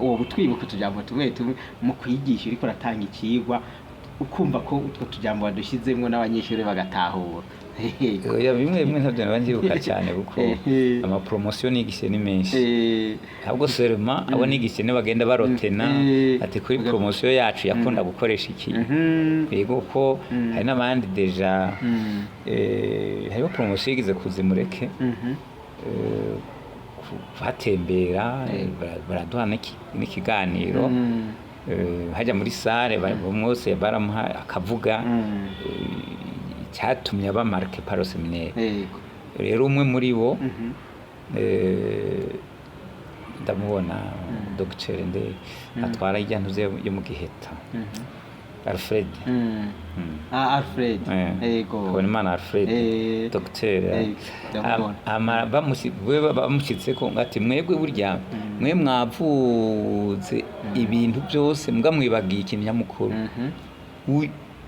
[SPEAKER 1] Uwo butwibuka utujambo tumwe tumwe mu kwigisha, uriko uratanga ikigwa, ukumva ko utwo tujambo wadushizemwo n'abanyeshuri bagatahura.
[SPEAKER 2] Oya, bimwe bimwe ntabyo naba nzibuka cyane kuko amapromotion nigishe ni menshi. Ahubwo seulement abo nigishe ni bagenda barotena ati kuri promotion yacu yakunda gukoresha iki. Yego, ko hari n'abandi déjà, hariho promotion yigeze kuzimureke, kuhatembera, baraduha n'ikiganiro. Hajya muri salle, bose baramuha akavuga icyatumye aba marqué par le séminaire. Rero umwe muri bo, ndamubona, Dr nde atwara ijya ntuze yo mu Giheta, Alfred.
[SPEAKER 1] Ah, Alfred.
[SPEAKER 2] Habonimana Alfred, Dr.
[SPEAKER 1] Ndamubona.
[SPEAKER 2] Bamushyitse ko ati mwebwe burya mwe mwavuze ibintu byose, mbwa mwibagiye ikintu nyamukuru.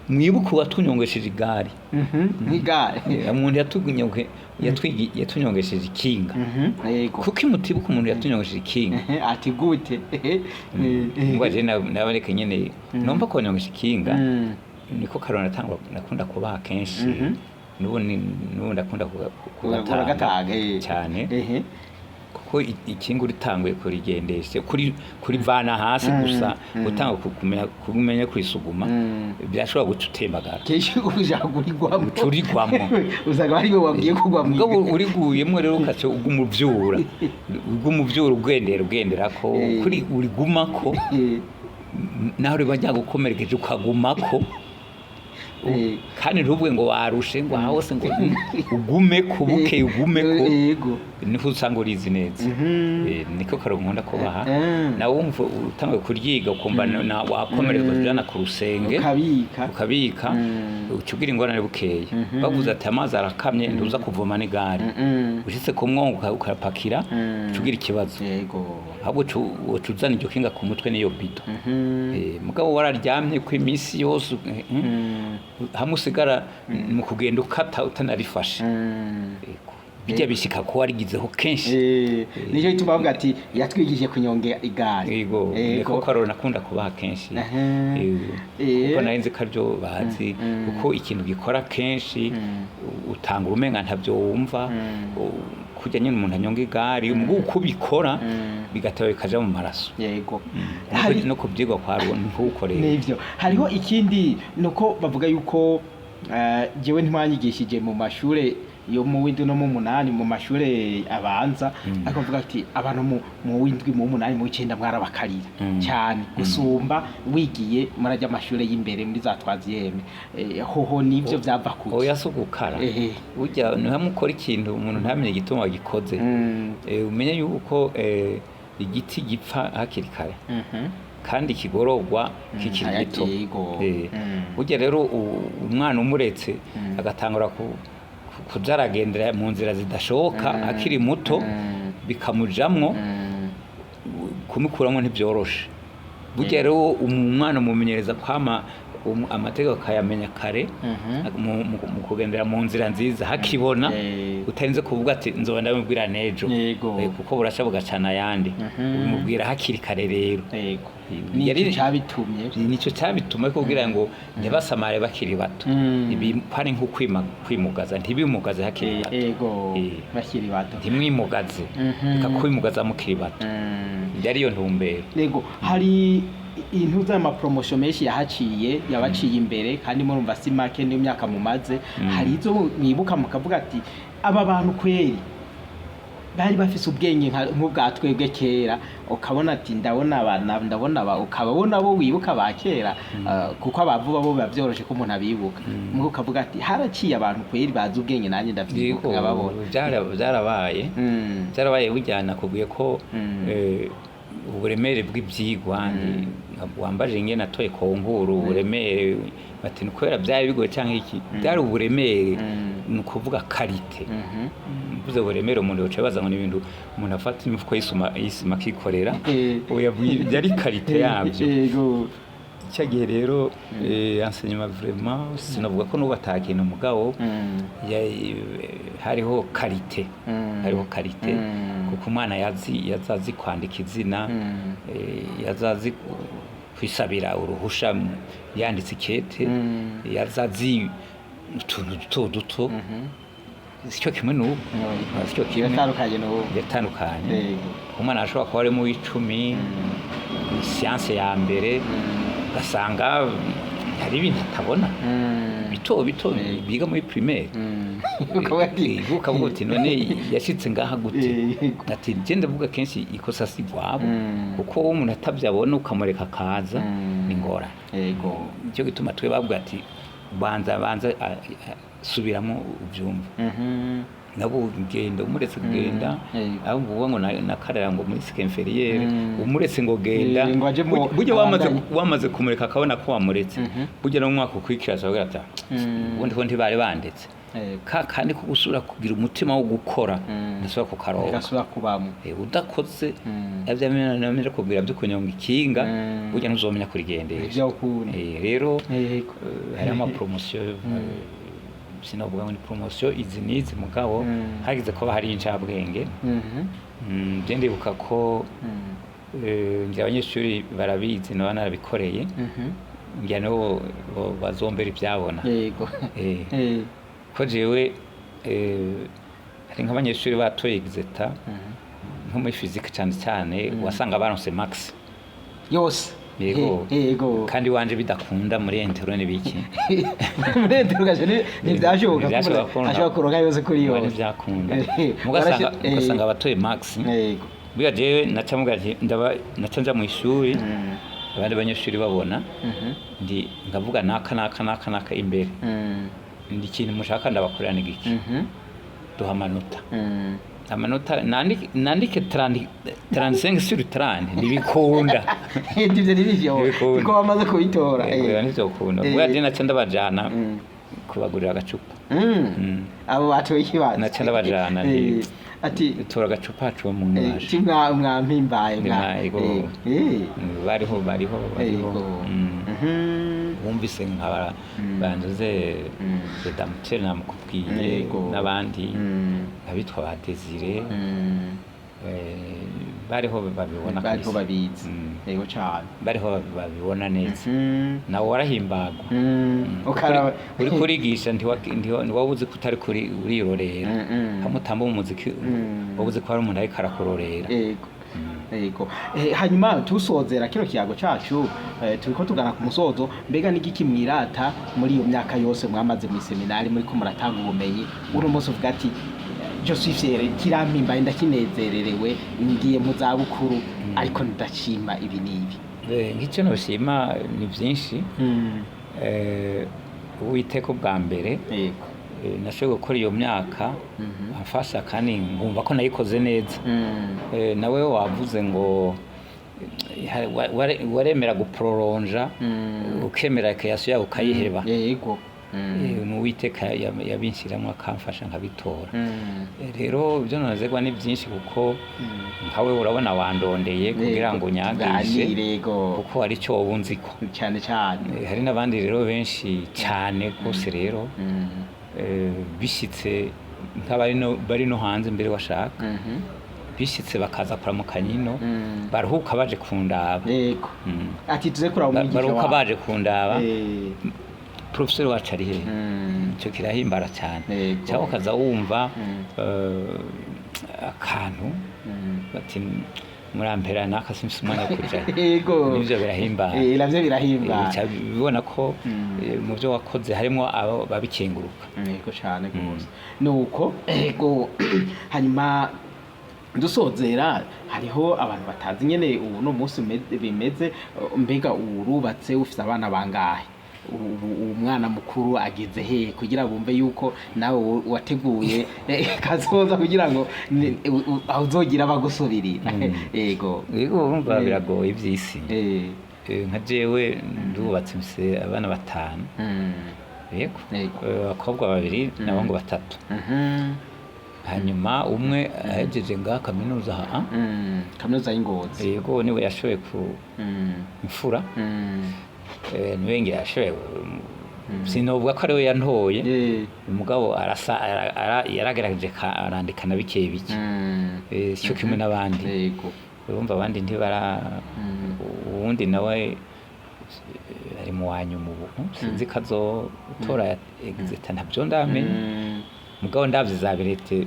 [SPEAKER 2] Mwibuke uwatunyongesheje igare.
[SPEAKER 1] Nk'igare.
[SPEAKER 2] Umuntu yatunyongesheje ikinga. Kuko imutibuka umuntu yatunyongesheje ikinga.
[SPEAKER 1] Ati gute?
[SPEAKER 2] Ngo je nabareke nyene numva ko nyongesha ikinga. Niko karona natangwa nakunda kubaha kenshi. N'ubu ndakunda kugatanga
[SPEAKER 1] Uragatanga.
[SPEAKER 2] cyane, kuko ikinga uritanguye kurigendesha, kuri kurivana hasi gusa, utanga kumenya kurisuguma, birashobora guca utembagara.
[SPEAKER 1] Kenshi uja kurigwamo.
[SPEAKER 2] Uca urigwamo.
[SPEAKER 1] Usanga ari we wagiye kugwa mu
[SPEAKER 2] Mugabo uriguyemwo rero ukaca uguma uvyura ugendera ugenderako, kuri urigumako, naho riba ryagukomerekeje ukagumako. Kandi ntuvuge ngo warushe, ngo aha hose, ngo ugumeko bukeye, ugumeko, niho usanga urizi neza. Niko karo nkunda kubaha. Nawe wumva utanguye kuryiga, ukumva wakomererwa, ujana ku rusenge,
[SPEAKER 1] ukabika.
[SPEAKER 2] Ukabika, uca ugira ingorane bukeye. Bavuze ati amazi arakamye, ntuza kuvoma n'igare. Ushitse ku mwongo ukapakira, uca ugira ikibazo. Ahubwo uca uzana iryo kinga ku mutwe n'iyo bido. Mugabo wararyamye ko iminsi yose, hamwe usigara mu kugenda ukata utanarifashe. Yego. Bijya bishika ko warigizeho kenshi.
[SPEAKER 1] Nicyo gituma bavuga ati yatwigishije kunyonga igare.
[SPEAKER 2] Yego, niko karoro nakunda kubaha kenshi. Yego. Kuko nari nzi ko aribyo bazi, kuko ikintu gikora kenshi utanga urumenga ntabyo wumva. Kujya nyine umuntu anyonga igare, ubwo uko ubikora bigateba bikaja mu maraso. No kubyigwa kwa ruwo ntukoreye.
[SPEAKER 1] Nivyo. Hariho ikindi, nuko bavuga yuko jewe ntimwanyigishije mu mashure yo mu w'indwi no mu munani mu mashure abanza, ariko bavuga ati abantu mu w'indwi, mu w'umunani, mu w'icenda mwarabakarira cyane gusumba wigiye murajya amashure y'imbere muri za troisième. Hoho nivyo vyava kuki?
[SPEAKER 2] Oya, si ugukara. Burya ni hamwe ukora ikintu umuntu ntamenye igituma wagikoze. Umenye yuko igiti gipfa hakiri kare kandi kigororwa kikiri gito.
[SPEAKER 1] Yego.
[SPEAKER 2] Burya rero umwana umuretse agatangura kuja aragendera mu nzira zidashoboka akiri muto, bikamujamwo, kumukuramo ntibyoroshe. Burya rero umwana umumenyereza kwama amategeko akayamenya kare, mu kugendera mu nzira nziza hakibona, utarinze kuvuga ati nzoba ndamubwira n'ejo. Kuko buraca bugacana ayandi. Ubimubwira hakiri kare rero.
[SPEAKER 1] Nicyo cabitumye.
[SPEAKER 2] Nicyo cyabituma kugira ngo ntibasamare bakiri bato. Ibi ari nko kwimugaza, ntibimugaze hakiri bato.
[SPEAKER 1] Bakiri bato.
[SPEAKER 2] Ntimwimugaze. Reka kwimugaza mukiri bato. Yari iyo ntumbero.
[SPEAKER 1] Yego, hari intu z'ama promotion menshi yahaciye, yabaciye imbere, kandi murumva si make n'imyaka mumaze. Hari izo mwibuka mukavuga ati aba bantu kweri bari bafise ubwenge nk'ubwa twebwe kera, ukabona ati ndabona aba, ndabona aba, ukababona bo wibuka ba kera, kuko abavuba bo biba vyoroshe ko umuntu abibuka, mugo ukavuga ati haraciye abantu kweri bazi ubwenge, nanjye ndavyibuka nkababona.
[SPEAKER 2] Byarabaye. Byarabaye. Burya nakubwiye ko uburemere bw'ibyigwa, wambaje ingene natoye concours, uburemere bati ni kubera byari bigoye cyangwa iki, byari uburemere, ni ukuvuga qualité. Mvuze uburemere, umuntu yoca baza ngo ni ibintu umuntu afata imifuko y'isima akikorera. Oya, byari qualité yabyo. Icyo gihe rero enseignement vraiment, sinavuga ko n'ubu atakintu, mugabo hariho qualité. Hariho qualité, kuko umwana yazazi kwandika izina, yazazi kwisabira uruhusha yanditse ikete, yazazi utuntu duto duto. Sicyo kimwe n'ubu, sicyo kimwe.
[SPEAKER 1] Biratandukanye n'ubu.
[SPEAKER 2] Biratandukanye. Umwana ashobora kuba ari mu w'icumi, science ya mbere, ugasanga hari ibintu atabona bito bito biga muri primaire.
[SPEAKER 1] Ukavuga ati
[SPEAKER 2] ukavuga uti none yashitse ngaha gute? Ati je ndavuga kenshi ikosa si rwabo, kuko wowe umuntu atavyabona ukamureka akaza, ni ngorane. Nicyo gituma twe bavuga ati banza banza subiramo ubyumva. Nabo genda umuretse kugenda, aho mvuga ngo nakarera ngo muri cycle inférieur, umuretse ngo genda.
[SPEAKER 1] Ngo aje
[SPEAKER 2] burya wamaze
[SPEAKER 1] abandanye.
[SPEAKER 2] Wamaze kumureka akabona ko wamuretse, burya no mu mwaka ukurikira azavuga ati ubundi ko ntibari bandetse. Ka kandi ko gusubira kugira umutima wo gukora, ndasubira kukaronka.
[SPEAKER 1] Bigasubira kubamwo.
[SPEAKER 2] Udakoze avyo kubwira byo kunyonga ikinga, burya ntuzomenya kurigendesha.
[SPEAKER 1] Ivyo ukunda.
[SPEAKER 2] Rero hari ama promotion, sinavuga ngo ni promotion izi n'izi, mugabo hagize ko hari incabwenge. Je ndibuka ko ngira abanyeshuri barabizi, naba narabikoreye, ngira nabo bazombera ibyabona. Ko jewe hari nk'abanyeshuri batoye exétat, nko muri physique cyane cyane, wasanga baronse max.
[SPEAKER 1] Yose.
[SPEAKER 2] Yego.
[SPEAKER 1] Yego.
[SPEAKER 2] Kandi wanje bidakunda muri interro n'ibiki.
[SPEAKER 1] Muri interrogation ntivyashoboka.
[SPEAKER 2] Ntivyashoboka ko
[SPEAKER 1] ashobora kuronka yose kuri yose.
[SPEAKER 2] Ntibyakunda. Mugasanga ugasanga abatoye max. Burya jewe naca muga nti ndaba naca nja mu ishuri, abandi banyeshuri babona, ndi ndavuga naka naka naka naka imbere, ndi ikintu mushaka ndabakorera ni giki? Duha amanota. Amanota nandike 30, 35 sur 30, ntibikunda.
[SPEAKER 1] Ivyo ntibivyo.
[SPEAKER 2] Ntibikunda.
[SPEAKER 1] Kuko bamaze kubitora.
[SPEAKER 2] Oya, ntivyokunda. Burya je naca ndabajana kubagurira agacupa.
[SPEAKER 1] Abo batoye ikibazo.
[SPEAKER 2] Naca ndabajana
[SPEAKER 1] Ati
[SPEAKER 2] tora agacupa hacuwe mu mwasha.
[SPEAKER 1] Ti mwampimbaye mwa
[SPEAKER 2] Yego. Bariho, bariho, bariho. Wumvise nka banduze Redamutere namukubwiye, n'abandi abitwa ba Desire, bariho babibona
[SPEAKER 1] Bariho
[SPEAKER 2] kabisa.
[SPEAKER 1] babizi. Yego cane.
[SPEAKER 2] Bariho babibona neza. Nawe warahimbagwa.
[SPEAKER 1] Ukaraba
[SPEAKER 2] uri kurigisha, ntiwaba uzi ko utari kuri urirorera. Hamwe utamba mu muziki, waba uzi ko hari umuntu ariko arakurorera.
[SPEAKER 1] Yego. Hanyuma tusozera kino kiyago cacu, turiko tugana ku musozo. Mbega n'igiki mwirata muri iyo myaka yose mwamaze mu seminari muriko muratanga ubumenyi, uno munsi uvuga ati je suis fier, kirampimbaye, ndakinezererewe, ngiye mu zabukuru ariko ndashima ibi n'ibi?
[SPEAKER 2] Nk'icyo noshima ni byinshi. Uwiteka ubwa mbere.
[SPEAKER 1] Yego.
[SPEAKER 2] Nashoboye gukora iyo myaka amfasha kandi nkumva ko nayikoze neza. Nawe wavuze ngo waremera guprolonja, ukemera création yawe ukayiheba.
[SPEAKER 1] Yego.
[SPEAKER 2] Ni Uwiteka yabinshyiramo akamfasha nkabitora. Rero ibyo nonezerwa ni byinshi, kuko nkawe urabona wandondeye kugira ngo unyagishe,
[SPEAKER 1] Ganire, yego.
[SPEAKER 2] kuko hari icyo woba unziko.
[SPEAKER 1] Cyane cyane.
[SPEAKER 2] Hari n'abandi rero benshi cyane rwose rero, bishyitse nk'abari bari no hanze mbere washaka, bishyitse bakaza kuramuka nyino, baruhuka baje kundaba.
[SPEAKER 1] Yego. Ati tuze kuraba umwigisha
[SPEAKER 2] Baruhuka
[SPEAKER 1] wawe.
[SPEAKER 2] baje kundaba, professeur wacu ari hehe? Icyo kirahimbara cyane. Cyangwa ukaza wumva akantu bati murampera naka, simfise umwanya wo kujayo. Nivyo birahimbara.
[SPEAKER 1] Navyo birahimbara.
[SPEAKER 2] Bica bibona ko mu byo wakoze harimo abo babikenguruka.
[SPEAKER 1] Yego cyane rwose. Nuko yego, hanyuma dusozera, hariho abantu batazi nyene ubu no munsi bimeze. Mbega urubatse, ufise abana bangahe? Ubu umwana mukuru ageze he, kugira bumve yuko nawe wateguye kazoza kugira ngo aho uzogira bagusubirira? Yego.
[SPEAKER 2] Yego, urumva biragoye iby'isi. Nka jewe ndubatse, mfise abana batanu. Yego. Abakobwa babiri n'abahungu batatu. Hanyuma umwe ahejeje ngaha kaminuza ha.
[SPEAKER 1] Kaminuza y'Ingozi.
[SPEAKER 2] Yego, niwe yashoboye ku imfura. Niwe ngira yashoboye, sinovuga ko ariwe yantoye, umugabo arasa yaragerageje arandika na bike bike. Cyo kimwe n'abandi. Urumva abandi ntibara, uwundi nawe ari mu wa nyuma ubu, sinzi ko azotora exétat, ntabyo ndamenya. Mugabo ndavye za birete,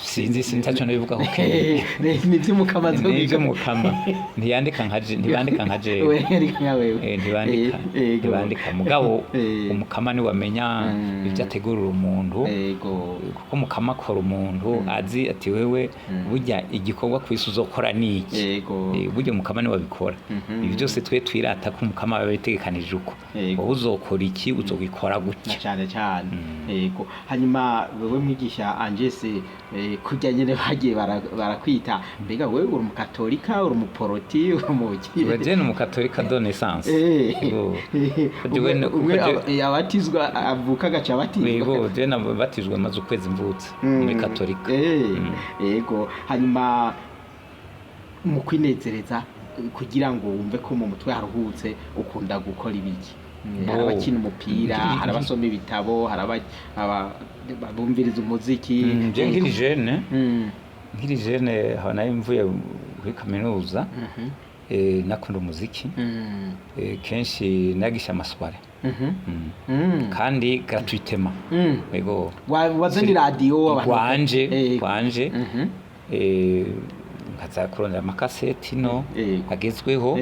[SPEAKER 2] sinzi, sinzi nabivuga ko
[SPEAKER 1] Ni iby'umukama.
[SPEAKER 2] Ni iby'umukama, ntiyandika nka ntibandika nka jewe.
[SPEAKER 1] We nka wewe.
[SPEAKER 2] Ntibandika. Ntibandika, mugabo umukama niwe amenya ibyo ategurira umuntu, kuko umukama akora umuntu azi ati wewe burya igikorwa ku isi uzokora ni iki. Burya umukama niwe abikora. Ibi byose twe twirata ko umukama aba yabitegekanije uko wowe uzokora iki, uzogikora
[SPEAKER 1] Na
[SPEAKER 2] gutya.
[SPEAKER 1] Cyane cyane. Yego. Hanyuma wewe mwigisha Angese, kurya nyene bagiye barakwita, mbega wewe uri umukatolika, uri umuporoti, uri umuki?
[SPEAKER 2] Uraje ni umukatolika de naissance. Yego. Jewe
[SPEAKER 1] Umwe
[SPEAKER 2] kuko
[SPEAKER 1] abatizwa avuka agaca abatizwa.
[SPEAKER 2] Yego, je nabatijwe maze ukwezi mvutse muri katolika.
[SPEAKER 1] Yego. Hanyuma mu kwinezereza, kugira ngo wumve ko mu mutwe haruhutse, ukunda gukora ibiki? Hari abakina umupira, hari abasoma ibitabo, hari bumviriza umuziki.
[SPEAKER 2] Je nkiri jeune, nkiri jeune aho nari mvuye kuri kaminuza, nakunda umuziki. Kenshi nagisha ama soirées kandi gratuitement. Yego.
[SPEAKER 1] Wazanye radiyo abantu
[SPEAKER 2] Gwanje, gwanje. Nkaza kurondera amakaseti no agezweho.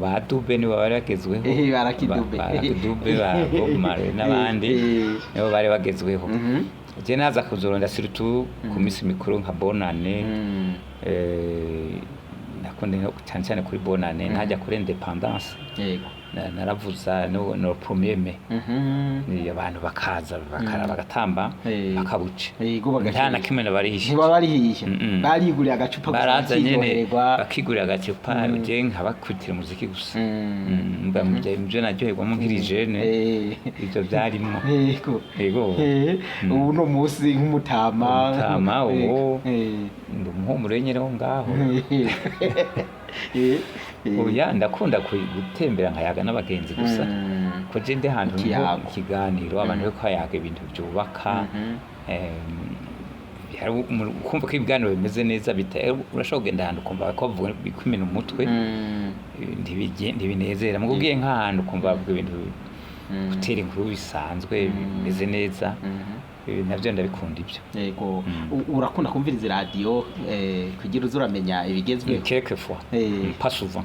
[SPEAKER 2] Ba Dube nibo bari bagezweho.
[SPEAKER 1] Ba Lucky Dube.
[SPEAKER 2] Ba Lucky Dube, ba Bob Marley n'abandi nibo bari bagezweho. Je naza kuzoronda surtout ku minsi mikuru nka Bonane. Nakunda cyane cyane kuri Bonane, ntajya kuri Indépendance. Naravuza no premier mai. Ni abantu bakaza bakara bagatamba, bakabuca,
[SPEAKER 1] Yego,
[SPEAKER 2] nta na kimwe nabarihishe.
[SPEAKER 1] Ntibabarihisha? Bariguriye agacupa gusa,
[SPEAKER 2] Baraza nyene,
[SPEAKER 1] bakiryoherwa.
[SPEAKER 2] Bakigurira agacupa, je nkabakubitira umuziki gusa. Mba muvyo naryoherwamo nkiri jeune, ivyo vyarimwo. Yego.
[SPEAKER 1] Ubu no munsi nk'umutama.
[SPEAKER 2] Umutama, ubu ndi umuhumuro nyene wo ngaho. Oya, ndakunda gutembera nkayaga n'abagenzi gusa, ko je ndi ahantu niho
[SPEAKER 1] Ikiyago.
[SPEAKER 2] ikiganiro, abantu bariko bayaga ibintu byubaka. Hari kumva ko ibiganiro bimeze neza urashobora kugenda ahantu ukumva ko bavuga bikumena umutwe, ntibinezera. Mugo ugiye nk'ahantu ukumva bavuga ibintu Gutera inkuru bisanzwe, bimeze neza. Navyo ndabikunda ibyo.
[SPEAKER 1] Yego. Urakunda kumviriza iradiyo kugira uze uramenya ibigezweho?
[SPEAKER 2] Quelquefois. Pas souvent.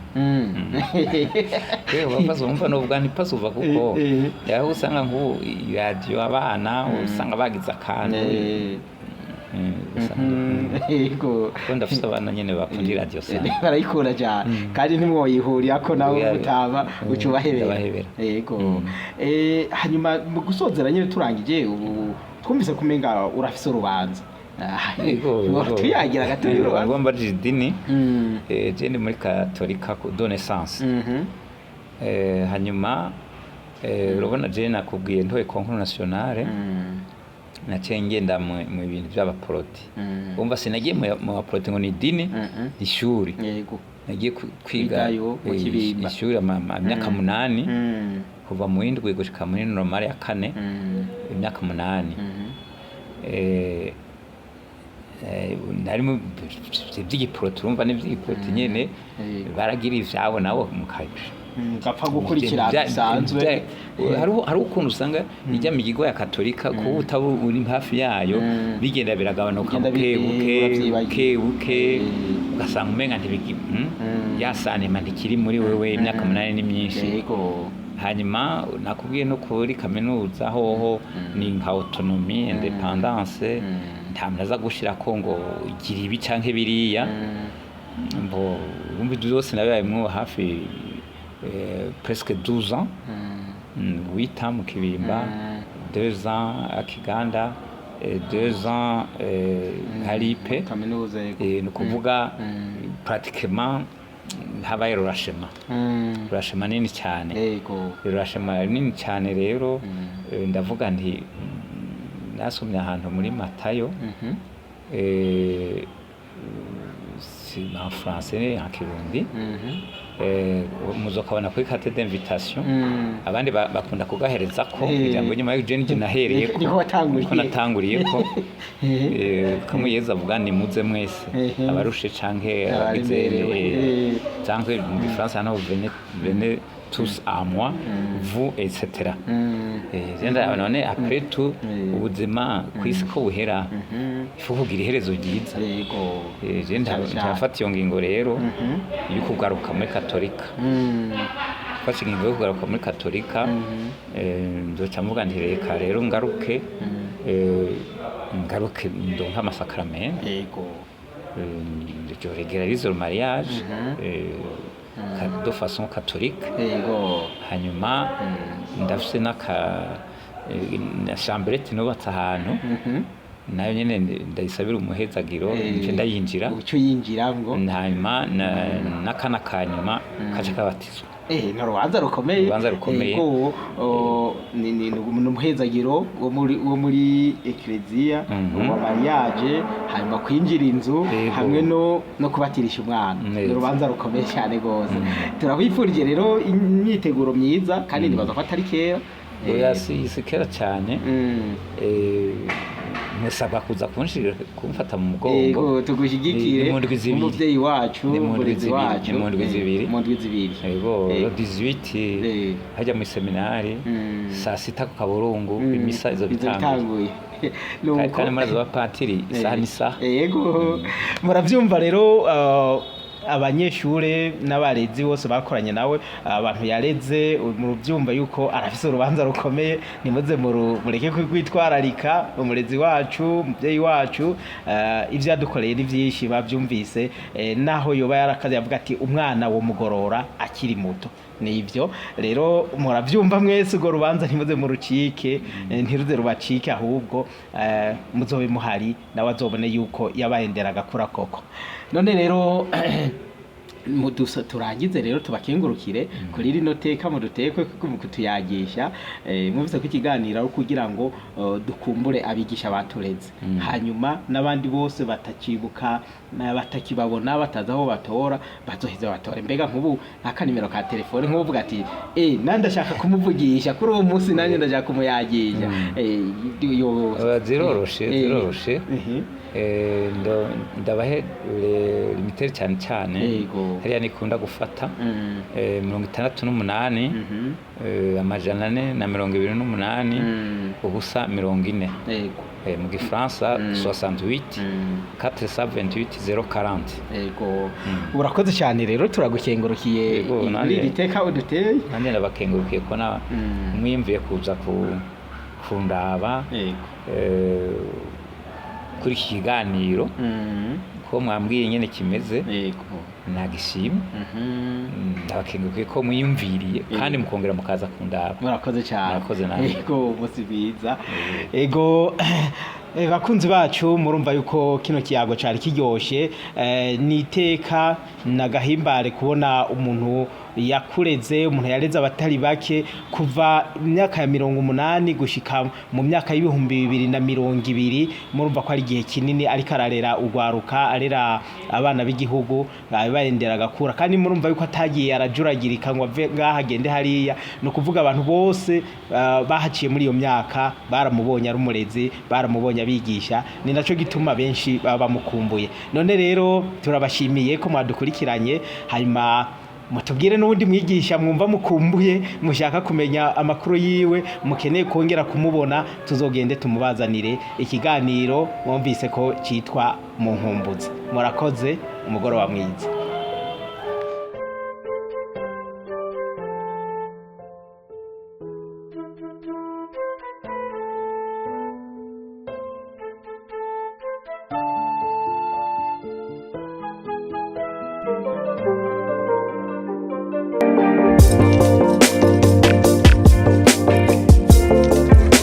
[SPEAKER 2] Yewe, pas souvent novuga nti pas souvent, kuko aho usanga nk'ubu iradiyo abana usanga bagize akantu. Kuko ndafise abana nyene bakunda iradiyo sana.
[SPEAKER 1] Barayikunda cyane, kandi ntimwoyihurira ko nawe
[SPEAKER 2] Oya,
[SPEAKER 1] mutaba uca ubahebera.
[SPEAKER 2] Ndabahebera.
[SPEAKER 1] Yego. Hanyuma mu gusozera nyine, turangije, ubu twumvise kumenga urafise urubanza.
[SPEAKER 2] Yego, yego.
[SPEAKER 1] Tuyagira gato y'urubanza.
[SPEAKER 2] Ngomba idini. Je ndi muri katolika de naissance. Hanyuma urabona je nakubwiye ntoye concours nationale, naciye ngenda mu bintu by'abaporoti. Umva, sinagiye mu baporoti ngo ni idini, ishuri. Nagiye kwiga
[SPEAKER 1] Kwigayo mu Kibimba.
[SPEAKER 2] Ishuri imyaka 8, kuva mu w'indwi gushika muri normale ya kane, imyaka 8. Nari mu by'igiporoti, urumva ni iby'igiporoti nyene. Baragira ivyabo nabo mukaja
[SPEAKER 1] Gapfa gukurikira bisanzwe.
[SPEAKER 2] Hariho ukuntu usanga ijya mu kigo ya katolika, kuba utaba uri hafi yayo, bigenda biragabanuka
[SPEAKER 1] Bigenda
[SPEAKER 2] buke buke,
[SPEAKER 1] uravyibagira.
[SPEAKER 2] buke buke, ugasanga umenga ntibigi ya sanema ntikiri muri wewe. Imyaka 8 ni myinshi. Hanyuma nakubwiye no kuri kaminuza hoho ni nka autonomie, indépendance. Nta muntu aza gushirako ngo igira ibi canke biriya. Mbo urumva ibyo byose nabibayemwo hafi presque 12 ans. 8 ans mu Kibimba, 2 ans à Kiganda, 2 ans à l'IP.
[SPEAKER 1] Kaminuza, yego.
[SPEAKER 2] Ni ukuvuga pratiquement habaye relâchement, relâchement nini cyane. Relâchement nini cyane rero. Ndavuga nti nasomye ahantu muri Matayo, si en français, en Kirundi, muzokabona kuri carte d'invitation. Abandi bakunda kugahereza ko ijambo nyuma y'ibyo nje nahereye ko.
[SPEAKER 1] Niko watanguriye.
[SPEAKER 2] Niko natanguriye ko. Kamwe Yezu avuga ni muze mwese abarushe canke abagize
[SPEAKER 1] abaremerewe.
[SPEAKER 2] Canke mu gifaransa hano venez, venez tous à moi, vous, etc. Genda none, après tout, ubuzima ku isi ko buhera, ifu kugira iherezo ryiza. Je
[SPEAKER 1] Cyane cyane.
[SPEAKER 2] ndafata iyo ngingo rero yo kugaruka muri katolika. Mfashe ingingo yo kugaruka muri katolika, nzoca mvuga nti reka rero ngaruke, ngaruke ndonke amasakaramentu. Je régularise le mariage de façon catholique. Hanyuma ndafise n'aka na chambrette nubatse ahantu, nayo nyene ndayisabira umuhezagiro, nce ndayinjira.
[SPEAKER 1] Uco yinjiramwo.
[SPEAKER 2] Hanyuma n'akana ka nyuma kaca kabatizwa.
[SPEAKER 1] Ni urubanza rukomeye.
[SPEAKER 2] Urubanza rukomeye.
[SPEAKER 1] Yego, ni umuhezagiro wo muri ekleziya wa mariage, hanyuma kwinjira inzu, hamwe no kubatirisha umwana.
[SPEAKER 2] Neza.
[SPEAKER 1] Ni urubanza rukomeye cyane rwose. Turabifurije rero imyiteguro myiza, kandi nibaza ko atari kera.
[SPEAKER 2] Oya, si kera cyane. Musabwa kuza kunshira, kumfata mu mugongo.
[SPEAKER 1] Yego, tugushyigikire.
[SPEAKER 2] Ni mu ndwi zibiri.
[SPEAKER 1] Umuvyeyi wacu,
[SPEAKER 2] Ni mu ndwi
[SPEAKER 1] umurezi
[SPEAKER 2] zibiri,
[SPEAKER 1] wacu.
[SPEAKER 2] ni mu ndwi zibiri.
[SPEAKER 1] Mu ndwi zibiri.
[SPEAKER 2] Yego, le 18, hajya mu seminari, saa sita ku kaburungu, imisa izo
[SPEAKER 1] Izo
[SPEAKER 2] bitanguye.
[SPEAKER 1] bitanguye. Nuko
[SPEAKER 2] Kandi murazi abapatiri isaha n'isaha.
[SPEAKER 1] Yego, murabyumva rero, abanyeshure n'abarezi bose bakoranye nawe, abantu yareze, murubyumva yuko arafise urubanza rukomeye. Nimuze mureke kwitwararika umurezi wacu, umuvyeyi wacu. Ivyo yadukoreye ni vyinshi, bavyumvise. Naho yoba yarakaze, yavuga ati umwana wo mugorora akiri muto. Nivyo rero, muravyumva mwese, urwo rubanza ntimuze murucike, ntiruze rubacike, ahubwo muzobe muhari, nawe azobone yuko yabaye ndera agakura koko. None rero turangize rero, tubakengurukire kuri rino teka mudutekwe mu kutuyagisha. Mwumvise ko ikiganiro ari kugira ngo dukumbure abigisha batureze, hanyuma n'abandi bose batakibuka batakibabona, batazi aho batora, bazoheza batore. Mbega nk'ubu nka nimero ka telefone, nk'uvuga ati nandi ndashaka kumuvugisha kuri uwo munsi, nanjye ndashaka kumuyagisha.
[SPEAKER 2] Ziroroshe, ziroroshe. Ndabahe limitere cyane cyane.
[SPEAKER 1] Yego.
[SPEAKER 2] Hariya nikunda gufata 68, 428, 0 40.
[SPEAKER 1] Yego.
[SPEAKER 2] Mu gifaransa 68 428 040.
[SPEAKER 1] Yego, urakoze cyane rero, turagukengurukiye
[SPEAKER 2] Yego,
[SPEAKER 1] muri iri teka uduteye.
[SPEAKER 2] Nanjye ndabakengurukiye ko na mwiyumviye kuza kundaba
[SPEAKER 1] Yego.
[SPEAKER 2] Kuri iki kiganiro, ko mwambwiye nyene kimeze.
[SPEAKER 1] Yego.
[SPEAKER 2] Nagishimye. Ndabakengurukiye ko mwiyumviriye kandi mukongera mukaza kundaba.
[SPEAKER 1] Murakoze cyane.
[SPEAKER 2] Murakoze namwe.
[SPEAKER 1] Yego, umunsi mwiza. Yego. Bakunzi bacu, murumva yuko kino kiyago cari kiryoshe. Ni iteka nagahimbare kubona umuntu yakureze, umuntu yareze abatari bake kuva imyaka ya 80 gushika mu myaka y'2020. Murumva ko ari igihe kinini ariko ararera urwaruka, arera abana b'igihugu, barendera agakura, kandi murumva yuko atagiye arajuragirika ngo ave ngaha agende hariya. Ni ukuvuga abantu bose bahaciye muri iyo myaka baramubonye ari umurezi, baramubonye abigisha. Ni naco gituma benshi baba bamukumbuye. None rero turabashimiye ko mwadukurikiranye, hanyuma mutubwire n'ubundi mwigisha mwumva mukumbuye, mushaka kumenya amakuru yiwe, mukeneye kongera kumubona, tuzogende tumubazanire. Ikiganiro mwumvise ko cyitwa Mu Nkumbuzi. Murakoze, umugoroba mwiza.